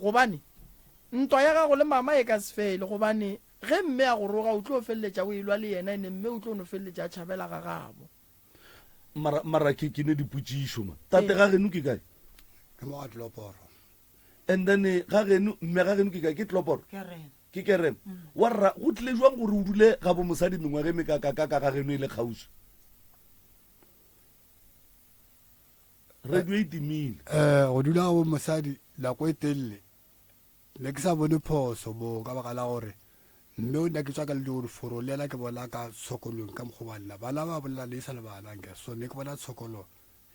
Gobane, ntwa ya gago le mama e ka se fele, gobane ge mme a go roga, o tlo feleletša o elwa le yena, ene mme o tlo no feleletša a tšhabela ga gabo. Mara, mara ke, ke ne dipotšišo ma. Tate ga geno ke kae? Ke mo ga Tloporo. And then eh, ga geno, mme ga geno ke kae? Ke Tloporo? Kerema. Ke Kerema. Wa rra, go tlile jwang gore o dule ga bo mosadi mengwaga e mekakaka ka ga geno e le kgauswi? Radio e timile. Eh, go dula ga bo mosadi nako e telele Ne ke sa bone phoso moo ka baka la gore mme o nna ke tswa ka le foro le yena ke bona ka tshokolong ka mokgwa wa nna bana ba bolela le sa le bana nke so ne ke bona tshokolo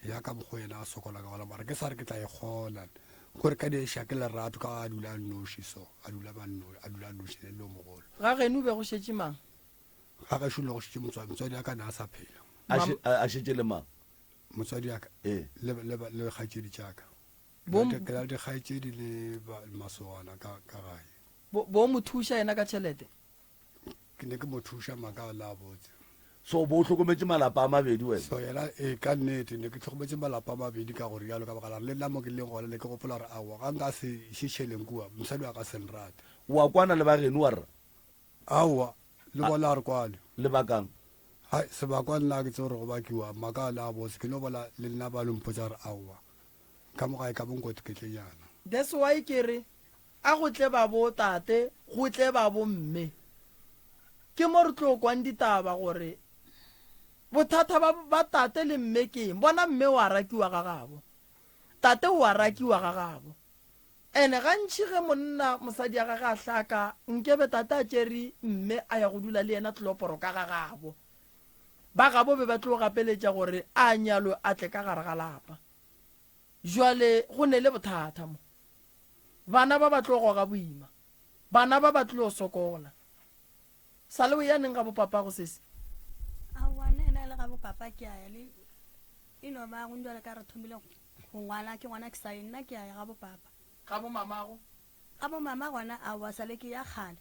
ya ka mokgwa yena a sokola ka gona mara ke sa re ke tla e kgona gore ka diša ke lerato ka a dula noši so a dula ba nno a dula noši le lo mogolo Ga geno be go šetše mang? Ga gešo le go šetše motswadi motswadi ya ka ne a sa phela. A še- a a šetše le mang? Motswadi ya ka Ee. le le le kgaetšedi tša ka. Bo, Ke na le dikgaetšedi le masogana ka ka gae. Bo, bo mo thuša yena ka tšhelete? Ke ne ke mo thuša maka a la botse. So bo o hlokometše malapa a mabedi wena? So yena ee ka nnete ne ke hlokometše malapa a mabedi ka go rialo ka baka la gore le nna mo ke leng gona ne ke gopola gore aowa ga nka se iše tšheleng kua mosadi wa ka se nrate. Wa kwana le ba geno wa rra? Aowa le bona ga re kwane. Lebakang? Hai sebakwa nna ga ke tsebe gore go bakiwang maka a la botse ke no bona le nna ba no mpotša gore aowa. Ka mo gae ka bonkotoketlenyana. That's why ke re a go tle ba bo tate go tle ba bo mme. Ke mo re tlo kwang ditaba gore bothata ba ba tate le mme ke eng. Bona mme o a rakiwa ga gabo. Tate o a rakiwa ga gabo. Ene gantši ge monna mosadi ya gage a hlaka nkebe tate a tšere mme a ya go dula le yena tloporo ka ga gabo. Ba gabo be ba tlo gapeletša gore a nyalwe a tle ka gare ga lapa. Jwale go ne le bothata mo. Bana ba ba tlo goga boima. Bana ba ba tlo sokola. Sale o ya neng ga bo papago sesi? Aowa nna ena le ga bo papa ke a ya le e no ba go jwale ka re thomile go ngwala ke gona ke sa ye nna ke a ya ga bo papa. Ga bo mamago? Ga bo mama gona aowa sale ke ya kgale.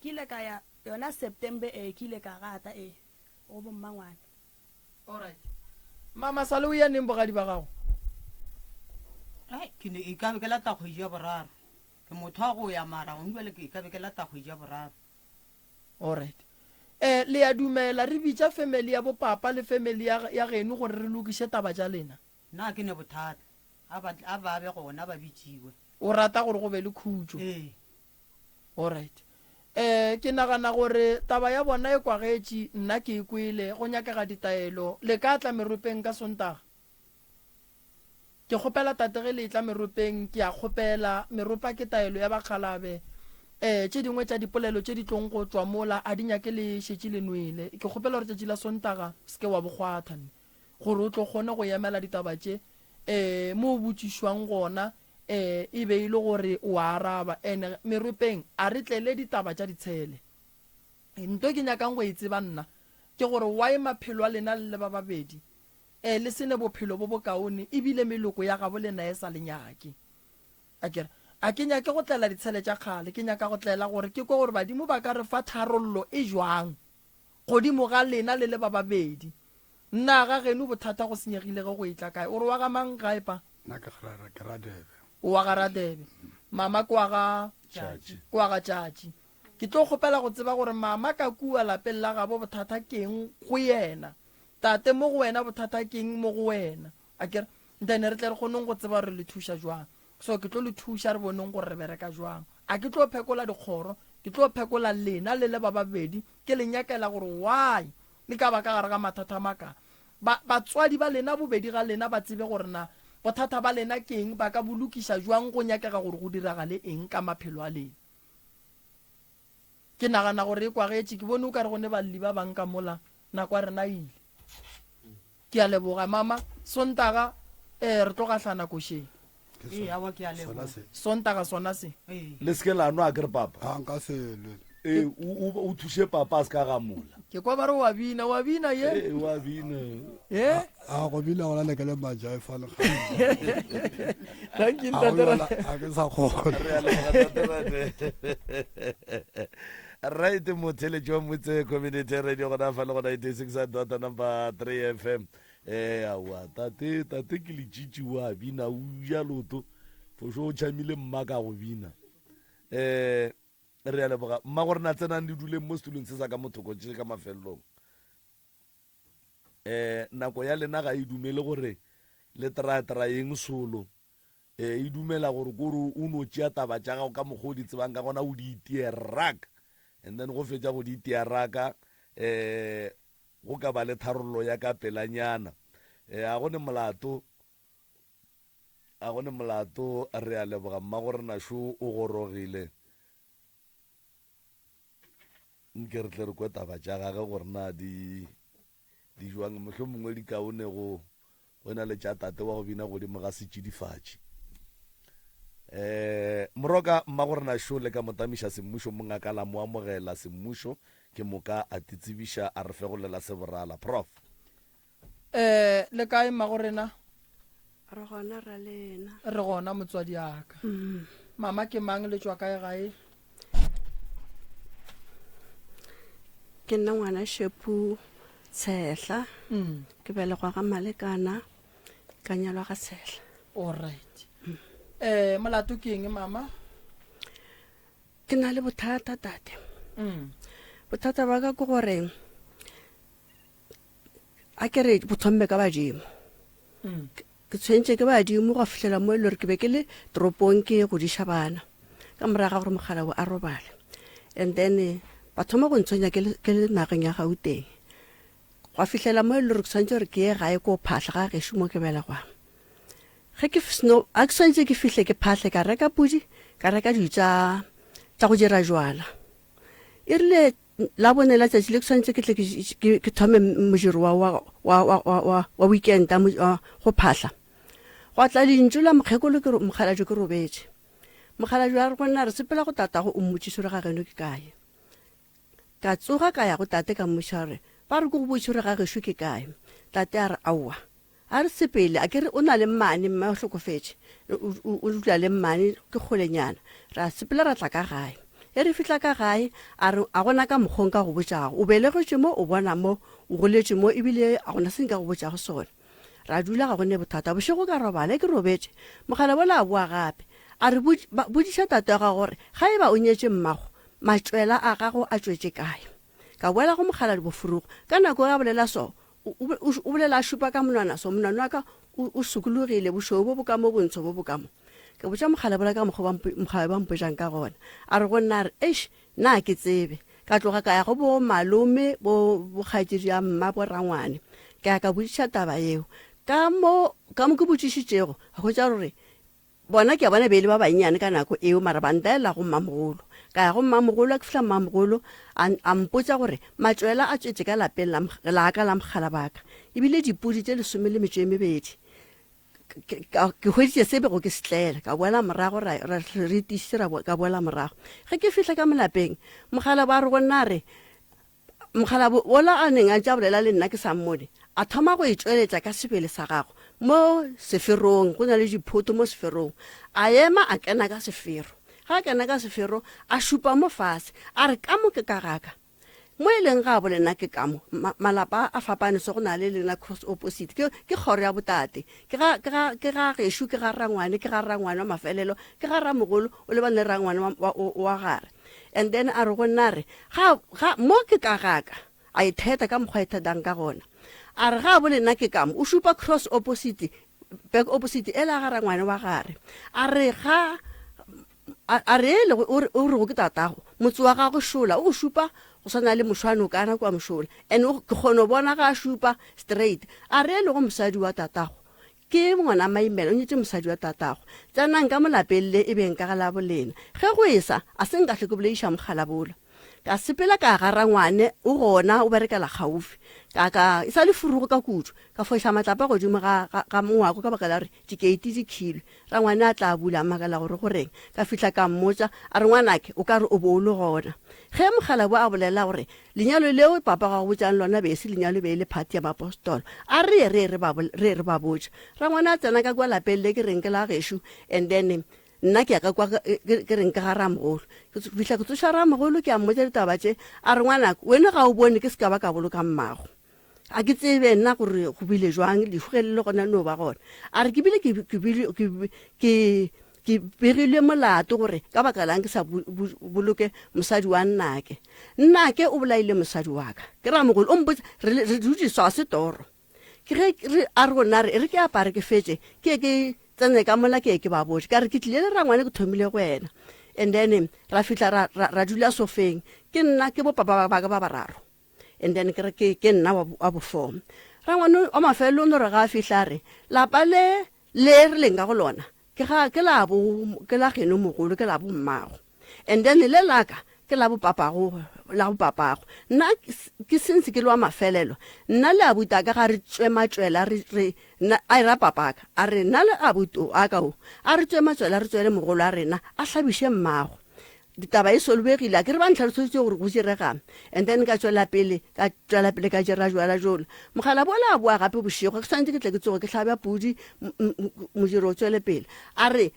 Ke ile ka ya yona September ee ke ile ka gata ee go bo mmangwane. Alright. Mama sale o ya neng bogadi ba gago? Ai, ke ne e ka be ke lata kgwedi ya boraro. Ke motho wa go ya mara gong jwale ke ka be ke lata kgwedi ya boraro. Alright. Eh, le ya dumela re bitša family ya bopapa le family ya, ya geno gore re lokiše taba tša lena? Nna ke ne bothata. A ba, a ba be gona ba bitšiwe. O rata gore go be le khutšo? Ee. Alright. Eh, ke nagana gore taba ya bona e kwagetše, nna ke e kwele, go nyakega ditaelo. Le ka tla meropeng ka Sontaga? Ke kgopela tate ge le etla meropeng, ke a kgopela, meropa ke taelo ya bakgalabe. Eh, tše dingwe tša dipolelo tše di tlong go tšwa mola a di nyake le šetše le nwele. Ke kgopela gore tšatši la Sontaga se ke wa bo kgwatha, nne, gore o tlo kgone go emela ditaba tše, eh, mo o botšišwang gona, Ee, e be e le gore o a araba. Ene meropeng a re tlele ditaba tša ditshele. Nto ke nyakang go e tseba nna ke gore why maphelo a lena le le ba babedi e le se ne bophelo bo bokaone ebile meloko ya gabo lena e sa le nyake. Akere a ke nyake go tlela ditshele tša kgale, ke nyaka go tlela gore ke kwe gore badimo ba ka re fa tharollo e jwang godimo ga lena le le ba babedi. Na ga geno bothata go senyegile ge go etla kae? O re wa ga mang gae pa? Nna ke ga ke Radebe. O wa ga Radebe. Mama ke wa ga Tšatši. Ke wa ga Tšatši. Ke tlo kgopela go tseba gore mama ka kua lapeng la gabo bothata keng go yena. Tate mo go wena bothata keng mo go wena. Akere? Then re tle re kgoneng go tseba gore re le thuša jwang. So ke tlo le thuša re boneng gore re bereka jwang. A ke tlo phekola dikgoro, ke tlo phekola lena le le ba babedi, ke le nyakela gore why le ka ba ka gare ga mathata a maka. Ba, batswadi ba lena bobedi ga lena ba tsebe gore na Bothata ba lena ke eng, ba ka bo lokiša bjang, go nyakega gore go diragale eng ka maphelo a lena. Ke nagana gore e kwagetše. Ke bone o ka re go ne balli ba bang ka mola, nako ya rena e ile. Ke a leboga, mama. Sontaga, eh, re tlo gahlana košeng. Ee, aowa, ke a leboga. Sontaga sona se. Ee. Le se ke la nwa, akere papa? A nka se lwe. Ee, o, o, o thuše papa a se ka gamola. Ke kwa ba re wa bina, wa bina ye. Ee, wa bina. Ye? A go bina gona ne ke le majaifa le Thank you, Ntate Rane. A ke sa kgona. Re a leboga, Ntate Rane. Right, motheletši wa Motse Community Radio gona fa le go 96 dot number 3 FM. Eh, aowa, tate, tate ke letšitši wa bina, o ja loto. Fošo o tšhamile mma ka go bina. Eh, re a leboga. Mma gore na tsenang le duleng mo setulong se sa ka mothoko tše ka mafelelong. Eh, nako ya lena ga e dumele gore le try-tryeng solo. E, e dumela gore kore o no tšea taba tša gago ka mokgwa o di tsebang ka gona o di itie rak and then go fetša go di itia raka um go ka ba le tharollo ya ka pelanyana. E, a go ne molato, a go ne molato, re a leboga mmagorena šo o gorogile. Nke re tle re kwe taba tša gage gore na di di jwang, mohlomongwe di kaone go go na le tša tate wa go bina godimo ga setšidifatši. Um Moroka mmagorena šo le ka mo tamiša semmušo mongaka la mo amogela semmušo ke moka a titsebiša a re fegolela seborala. Prof. Eh, le kae mmagorena? Re gona ra lena. Re gona motswadi aka. Mm. Mama ke mang le tšwa kae gae? Ke nna ngwana Shepu Tshehla. Mm. Ke belegwa ga Malekana ka nyalwa ga Tshehla. All right. Mm. Eh, molato ke eng mama? Ke na le bothata tate. Mm. Bothata ba ka ke gore a ke re bo thomme ka badimo mm. ke tshwentše ke badimo go fihlela mo e le gore ke be ke le toropong ke godiša bana ka morago ga gore mogala o a robale and then eh, ba thoma go ntshwenya ke le nageng ya gauteng gwa fihlela mo e le gore ke tshwanetse gore ke ye gae ko phahla ga gešo mo ke belegwang ge ke seno a ke tshwanetse ke fihle ke phahle ka reka pudi ka reka dilo tša go dira jwala e rile La bone la tšatši le ke swanetše ke tle ke thome modiro wa, wa, wa, wa, wa, wa, wa weekend wa go phahla. Gwa tla lentšu la mokgekolo ke mokgalabje ke robetše. Mokgalabje a re go nna re sepela go tatago o mmotšiše gore ga geno ke kae. Ka tsoga ka ya go tate ka mmotšiša gore ba re ke go botše gore ga gešo ke kae. Tate a re aowa. A re sepele, a ke re o na le mmane, mme o hlokofetše, o dula le mmane, ke kgolenyana. Ra sepela ra tla ka gae. Ge re fihla ka gae, a re, A gona ka mokgwa o nka go botšago. O belegetšwe mo, o bona mo, o goletše mo, ebile a gona se nka go botšago sona. Ra dula, ga go ne bothata. Bošego ka robala, ge ke robetše, mogala wola a boa gape. A re, Botšiša tate wa gago gore ga e ba o nyetše mmago, matšwela a gago a tšwetše kae. Ka boela go mokgaladi bofurugo. Ka nako ge a bolela so, O, o, o bolela a šupa ka monwana so, monwana wa ka o, o sokologile, bošweu bo bo ka mo, bontsho bo bo ka mo. Ke botša mokgalabje ka mokgwa ba ba mpotšang ka gona. A re go nna a re, Eish, nna ga ke tsebe. Ka tloga ka ya go bo malome, bo, bo kgaetšedi ya mma, bo rangwane. Ka ya ka botšiša taba yeo. Ka mo, ka mo ke botšišitšego, ka hwetša gore Bona ke a bona be e le ba bannyane ka nako eo, mara ba ntaela go mmamogolo. Ka ya go mmamogolo, a ke fihla mmamogolo a, a mpotša gore matšwela a tšwetše ka lapeng la, la ka la mogala ba ka, ebile dipudi tše lesome le metšo e mebedi. Ke, ka, ke hweditše se bego ke se tlela, ka boela morago, ra, ra, re itišitše ra, ka boela morago. Ge ke fihla ka mo lapeng, mogala ba re go nna a re, Mokgalabje wola a neng a ntše a bolela le nna ke sa mmone, a thoma go e tšweletša ka sebele sa gagwe mo seferong, go na le diphoto mo seferong. A ema a kena ka sefero. Ge a kena ka sefero, a šupa mo fase, a re, Ka mo ke ka ga ka. Mo e leng gabo lena ke ka mo. Ma, malapa a fapane so go na le lena cross opposite. Ke, ke kgoro ya botate. Ke ga, ke ga, ke ga gešo, ke ga rangwane, ke ga rangwane wa mafelelo, ke ga ramogolo, o lebane le rangwane wa, wa, wa gare. And then a re go nna a re, Ga, ga, mo ke ka ga ka. A itheta ka mokgwa a ithetang ka gona. A re, Ga bo le nna ke ka mo. O šupa cross opposite, back opposite ela ga rangwane wa gare. A re, Ga, a, a re ele o re, o rego ke tatago, motse wa gago šola, o go šupa go swana le mošwanokana kua mošola. And o, ke kgona go bona ga a šupa straight. A re ele go mosadi wa tatago. Ke ngwana Maimela, o nyetše mosadi wa tatago. Tsenang ka mo lapeng le e beng ka ga la bolena. Ge go esa, a se nka hlwe ke bolediša mokgalabola. Ka sepela ka ga rangwane, o gona, o berekela kgaufi. Ka ka e sa le furugo ka kudu, ka foša matlapa godimo ga, ga, ga mongwako ka baka la gore dikeiti di khilwe. Rangwane a tla bula, a makala gore go reng. Ka fihla ka mmotša, a re, Ngwanake, o ka re o bo o le gona. Ge mokgalabje a bolela gore lenyalo leo papa ga go botšang lona be e se lenyalo be e le phathi ya baapostola, a re ye re ye re ba, re ye re ba botše. Rangwane a tsena ka kua lapeng le ke reng ke la gešo and then nna ke ya ka kwa ke, ke reng ke ga ramogolo. Ke fihla ke tsoša ramogolo ke a mmotša ditaba tše, a re, Ngwanake, wene ga o bone ke se ka ba ka boloka mmago. Ga ke tsebe nna gore go bile jwang, lehu ge le le gona le no ba gona. A re ke bile ke, ke, ke, ke, ke begilwe molato gore ka baka lang ke sa boloke mosadi wa nnake. Nnake o bolaile mosadi wa ka. Ke ramogolo o mpotsa, re, re dutše so ga se toro. Ke ge re, a re go nna re, e re ke apare ke fetše, ke ye ke tsene ka mola ke ye ke ba botše. Ka re ke tlile le rangwane ke thomile go wena. And then ra fihla ra, ra, ra dula sofeng. Ke nna, ke bopapa ba ka ba bararo. And then ke re ke, ke nna wa, wa bofo. Rangwane wa mafelelo o no re ga a fihla a re, lapa le, le re leng ka go lona, ke ga, ke la bo, ke la geno mogolo, ke la bo mmago. And then le la ka, ke la bo papago, la bo papago. Nna ke since ke le wa mafelelo, nna le abutaka ga re tšwe matšwela re, re, nna, a era papaka, a re nna le abuti wa ka o, a re tšwe matšwela re tswele mogolo a rena, a hlabiše mmago. Ditaba e solobegile, a ke re ba ntlhaloseditše gore go diregang. And then ka tšwela pele, ka tšwela pele ka dira jwala jola. Mogala bola a boa gape bošego, ke swanetše ke tle ke tsoge ke hlabja pudi, modiro o tšwele pele. A re,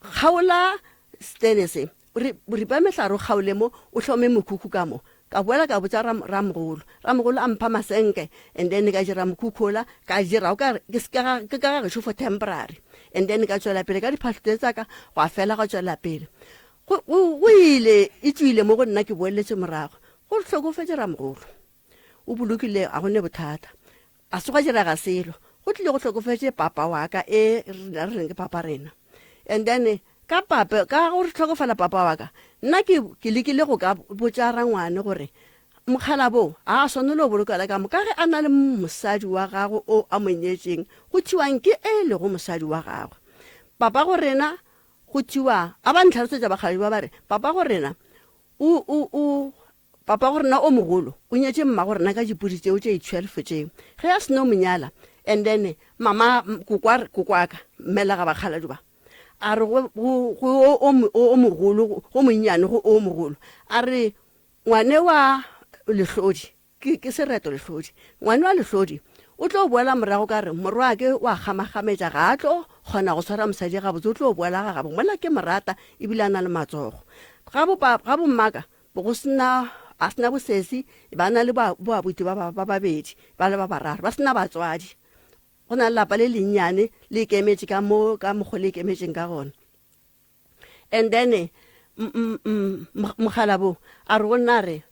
kgaola stene se, re, ripa mehlare o kgaole mo, o hlome mokhukhu ka mo. Ka boela ka botša ramogolo, ramogolo a mpha masenke, and then ka dira mokhukhu ola, ka dira o ka re ke ka ke ka ga gešo for temporary. And then ka tšwela pele ka diphahlo tše tsa ka, gwa fela gwa tšwela pele. Go, go, go ile, e tšwile mo go nna ke boeletše morago. Go hlokofetše ramogolo. O bolokile, a go ne bothata. A se gwa direga selo. Go tlile go hlokofetše papa wa ka, e rena re reng ke papa rena. And then ka papa, ka go hlokofala papa wa ka, nna ke, ke lekile go ka botša rangwane gore mokgalabo a a swanelo go bolokela ka mo, ka ge a na le mosadi wa gagwe o a mo nyetšeng, go thiwang ke e lego mosadi wa gagwe. Papa go rena Go thiwa, a ba ntlhalosetša bakgalabje ba ba re, Papago rena o, o, o, papago rena o mogolo o nyetše mmago rena ka dipudi tšeo tše 12 tšeo. Ge a seno mo nyala, and then mama, kokwa, kokwaka, mmelega bakgalabje ba, a re go, go, go o, o, o mogolo, go monnyane go o mogolo, a re, Ngwane wa Lehlodi, Ke, ke sereto Lehlodi. Ngwane wa Lehlodi o tlo boela morago ka re, Morwake o a kgamakgametša, ga a tlo kgona go swara mosadi gabotse, o tlo boela ga gabo mola ke mo rata ebile a na le matsogo. Ga bo pa, ga bommaka bo go sena, a sena bosesi, ba na le bo, boabuti ba, ba, ba babedi, ba le ba bararo, ba sena batswadi. Go na le lapa le lennyane le ikemetše ka mo, ka mokgo le ikemetšeng ka gona. And then mokgalabo a re go nna a re,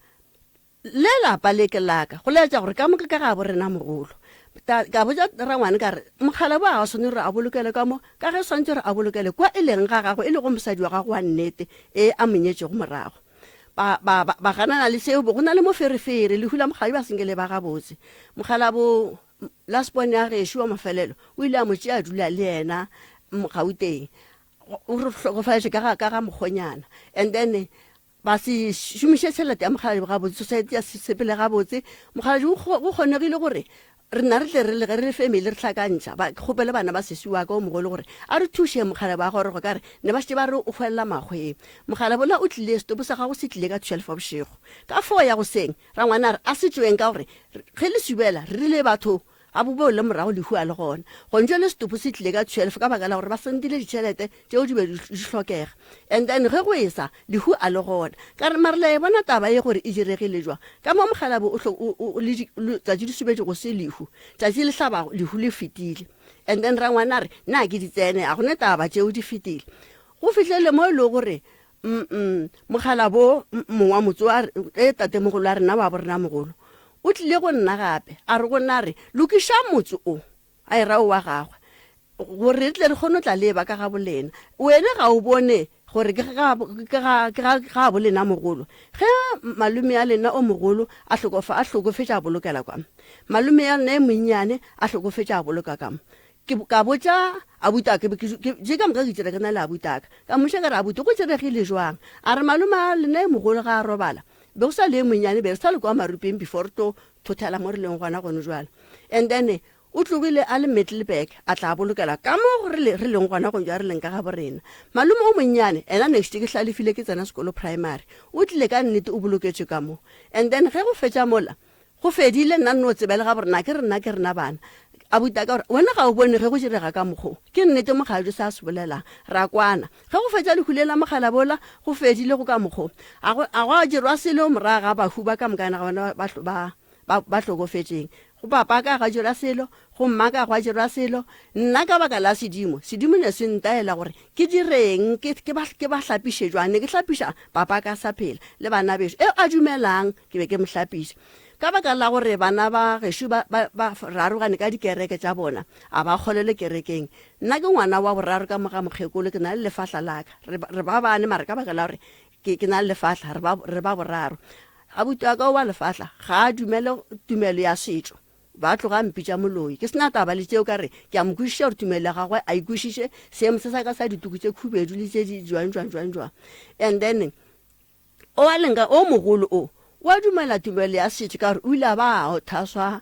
Le lapa le ke laka, go laetša gore ka moka ka gabo rena mogolo. Ka botša rangwane ka re, mokgalabo ga a swane gore a bolokele ka mo, ka ge swanetše gore a bolokele kwa e leng ga gagwe, e lego mosadi wa gagwe wa nnete e a mo nyetšego morago. Ba, ba, ba, ba ganana le seo, bo go na le moferefere, lehu la mokgalabo a senke le ba gabotse. Mokgalabo last born ya gešo wa mafelelo o ile a mo tšea a dula le yena Gauteng. O re hlokofaletše ka ga, ka ga mokgonyana. And then ba se šomiše tšhelete ya mokgalabje gabotse, society ya se sepele gabotse. Mokgalabje go kgo-, go kgonegile gore rena re tle re le ge re le family re hlakantšha, ba kgopele bana ba sesi wa ka o mogolo gore a re thuše mokgalabje wa gorogo ka re ne ba šetše ba re o hwelela makgweng. Mokgalabje ola o tlile, setopo sa gagwe se tlile ka 12 wa bošego. Ka four ya goseng, rangwane a re a se tšweng ka gore ge le subela re rile batho A bo boele morago lehu a le gona. Gontšo le setopo se tlile ka 12 ka baka la gore ba sentile ditšhelete tšeo di be di hlokega. And then ge go esa, lehu a le gona. Ka re, mara le a e bona taba ye gore e diregile jwang? Ka mo mokgalabje o hlo, o, o, le di, le, tšatši le subetše go se lehu. Tšatši le hlabago, lehu le fetile. And then rangwane a re, na ke di tsene, a go ne taba, tšeo di fetile. Go fihlele mo e lego gore, mm, mokgalabo, mong wa motse wa, e tatemogolo wa rena wa bo rena mogolo, O tlile go nna gape, a re go nna, a re, Lokiša motse o, a e ra o wa gagwe, gore re tle re kgone go tla le eba ka ga bolena. Wene ga o bone gore ke ga, ke ga, ke ga, ga bolena mogolo? Ge malome ya lena o mogolo a hlokofa, a hlokofetše a bolokela kwa, malome ya lena e monnyane a hlokofetše a boloka ka mo. Ke, ka botša abutaka, ke be ke, ke, tše ka moka ke tšere ke na le abutaka. Ka mmotša ka re, Abuti, go tširegile jwang? A re, Malome a lena e mogolo ga a robala, be go sa le e monnyane, be re sa le kwa marupeng before re tlo thothela mo re leng gona gone jwale. And then o tlogile a le Middelburg, a tla a bolokela ka mo re le, re leng gona gone jwale, re leng ka gabo rena. Malome o monnyane, ena next ke hlalefile ke tsena sekolo primary, o tlile ka nnete o boloketšwe ka mo. And then ge go fetša mola, Go fedile, nna nno tseba le gabo rena ke rena ke rena bana. A buta ka gore, wena ga o bone ge go direga ka mokgo. Ke nnete mokgalabje se a se bolelang. Ra kwana. Ge go fetša lehu le la mokgalabola, go fedile go ka mokgo. A go, a gwa dirwa selo morago ga bahu ba ka mokana ga bona ba, ba, ba, ba hlokofetšeng. Go papa ka gwa dirwa selo, go mma ka gwa dirwa selo. Nna ka baka la sedimo, sedimo ne se ntaela gore ke direng, ke, ke ba, ke ba hlapiše jwang. Ne ke hlapiša papa ka sa phela, le bana bešo. Eo a dumelang. Ke be ke mo hlapiša. Ka baka la gore bana ba gešo ba, ba, ba rarogane ka dikereke tša bona, a ba kgolelwe kerekeng. Nna ke ngwana wa boraro ka mo ga mokgekolo, ke na le lefahla la ka. Re, re ba bane, mara ka baka la gore ke, ke na le lefahla, re ba, re ba boraro. Abuti wa ka wa lefahla ga a dumele tumelo ya setšo. Ba tloga mpitša moloi. Ke se na taba le tšeo, ka re ke a mo kwešiša gore tumelo ya gagwe a e kwešiše, seemo se sa ka sa dituku tše khubedu le tše di jwang, jwang, jwang, jwang. And then, O a lenga o mogolo o, o a dumela tumelo ya setšo ka gore o ile a ba a thaswa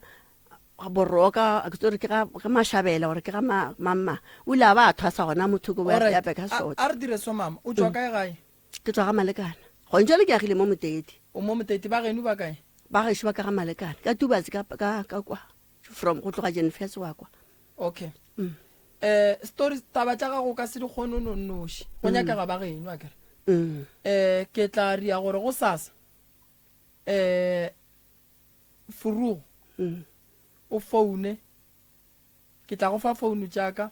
boroka, ke tsore ke ga ga Mashabela gore ke ga ma mamma, o ile a ba a thwasa gona motho ko Alright, ya beka a, sotho. a re dire so mama, o tšwa kae gae? Ke tswa ga Malekana. Gone jwale ke agile mo Motete. O mo Motete, ba geno ba kae? Ba gešo ba ka ga Malekana, ka Tubatse ka ka ka kwa from go tloga Jenfes wa kwa. Okay. Mm. Eh story taba tša gago ka se di kgone no noši. Go mm. nyakega ba geno a kere. Mm. Eh ke tla ria gore go sasa. Eh furugo. Mm. O phone. Ke tla go fa phone tša ka.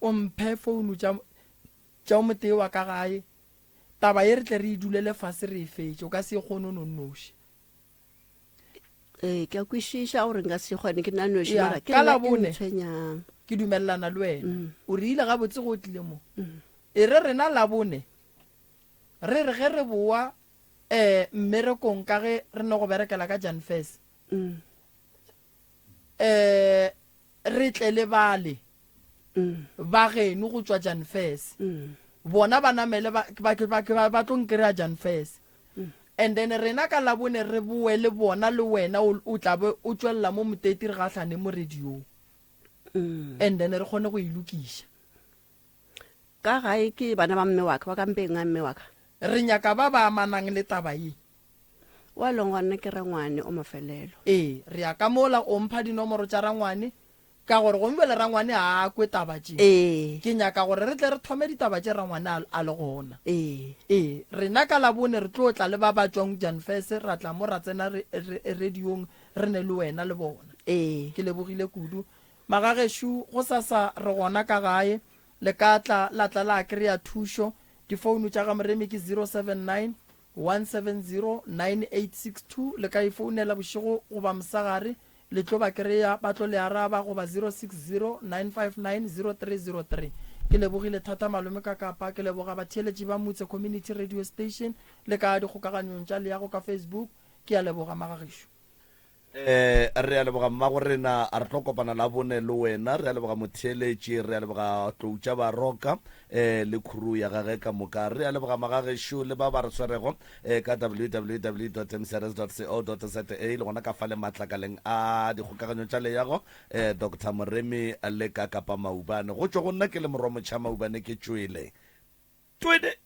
O mphe phone tša tša motee wa ka gae. Taba ye re tle re e dulele fase re e fetše. O ka se e kgone no noši. Ee, ke a kwešiša gore nka se kgone ke nna noši Ya, mara ke ka nna e Labone. ntshwenyang. Ke dumelelana le wena. Mm. O rile gabotse go tlile mo. E re rena Labone re re ge re boa eh mmerekong ka ge re no go berekela ka Jan Fes. Mm. Eh re tle le bale Mm. ba geno go tšwa Jan Fes. Mm. Bona ba namele ba ba ba ba, ba tlo nkry-a Jan Fes. And then rena ka Labone re boe le bona le wena o, o tla be o tšwelela mo Moteti re gahlane mo radiong. And then re kgone go e lokiša. Ka gae ke bana ba mme wa ka, ba ka mpeng ga mme wa ka. Re nyaka ba ba amanang le taba ye. Wa leng gona ke rangwane o mafelelo. Ee, re ya ka mola o mpha dinomoro tša rangwane Ka gore gomme bjale rangwane ga a kwe taba tše. Ee. Ke nyaka gore re tle re thome ditaba tše rangwane a, a le gona. Ee. Ee, rena ka Labone re tlo tla le ba ba tšwang Janfese, ra tla mo ra tsena re, re, radiong re ne le wena le bona. Ee. Ke lebogile kudu. Magagešo, gosasa re gona ka gae. Le ka tla, la tla la kry-a thušo. Difounu tša ga Moremi ke 079 170 9862. Le ka e founela bošego goba mosegare. Le tlo ba kereya, ba tlo le araba, goba 0609590303. Ke lebogile thata Malome Kakapa. Ke leboga batheeletši ba Mutse Community Radio Station le ka dikgokaganyong tša leago ka Facebook. Ke a leboga magagešo. Eh, re a leboga mmago rena, a re tlo kopana Labone le wena. Re a leboga motheeletši, re a leboga Tlou tša Baroka eh, le khuru ya gage ka moka. Re a leboga magagešo le ba ba re swerego. E ka www.mcrs.co.za le gona ka fale matlakaleng a dikgokaganyo tša leago e Doctor Moremi le ka Kapa Maubane. Go tšwa go nna ke le Morwa Motšha Maubane ke tšwele. Twede!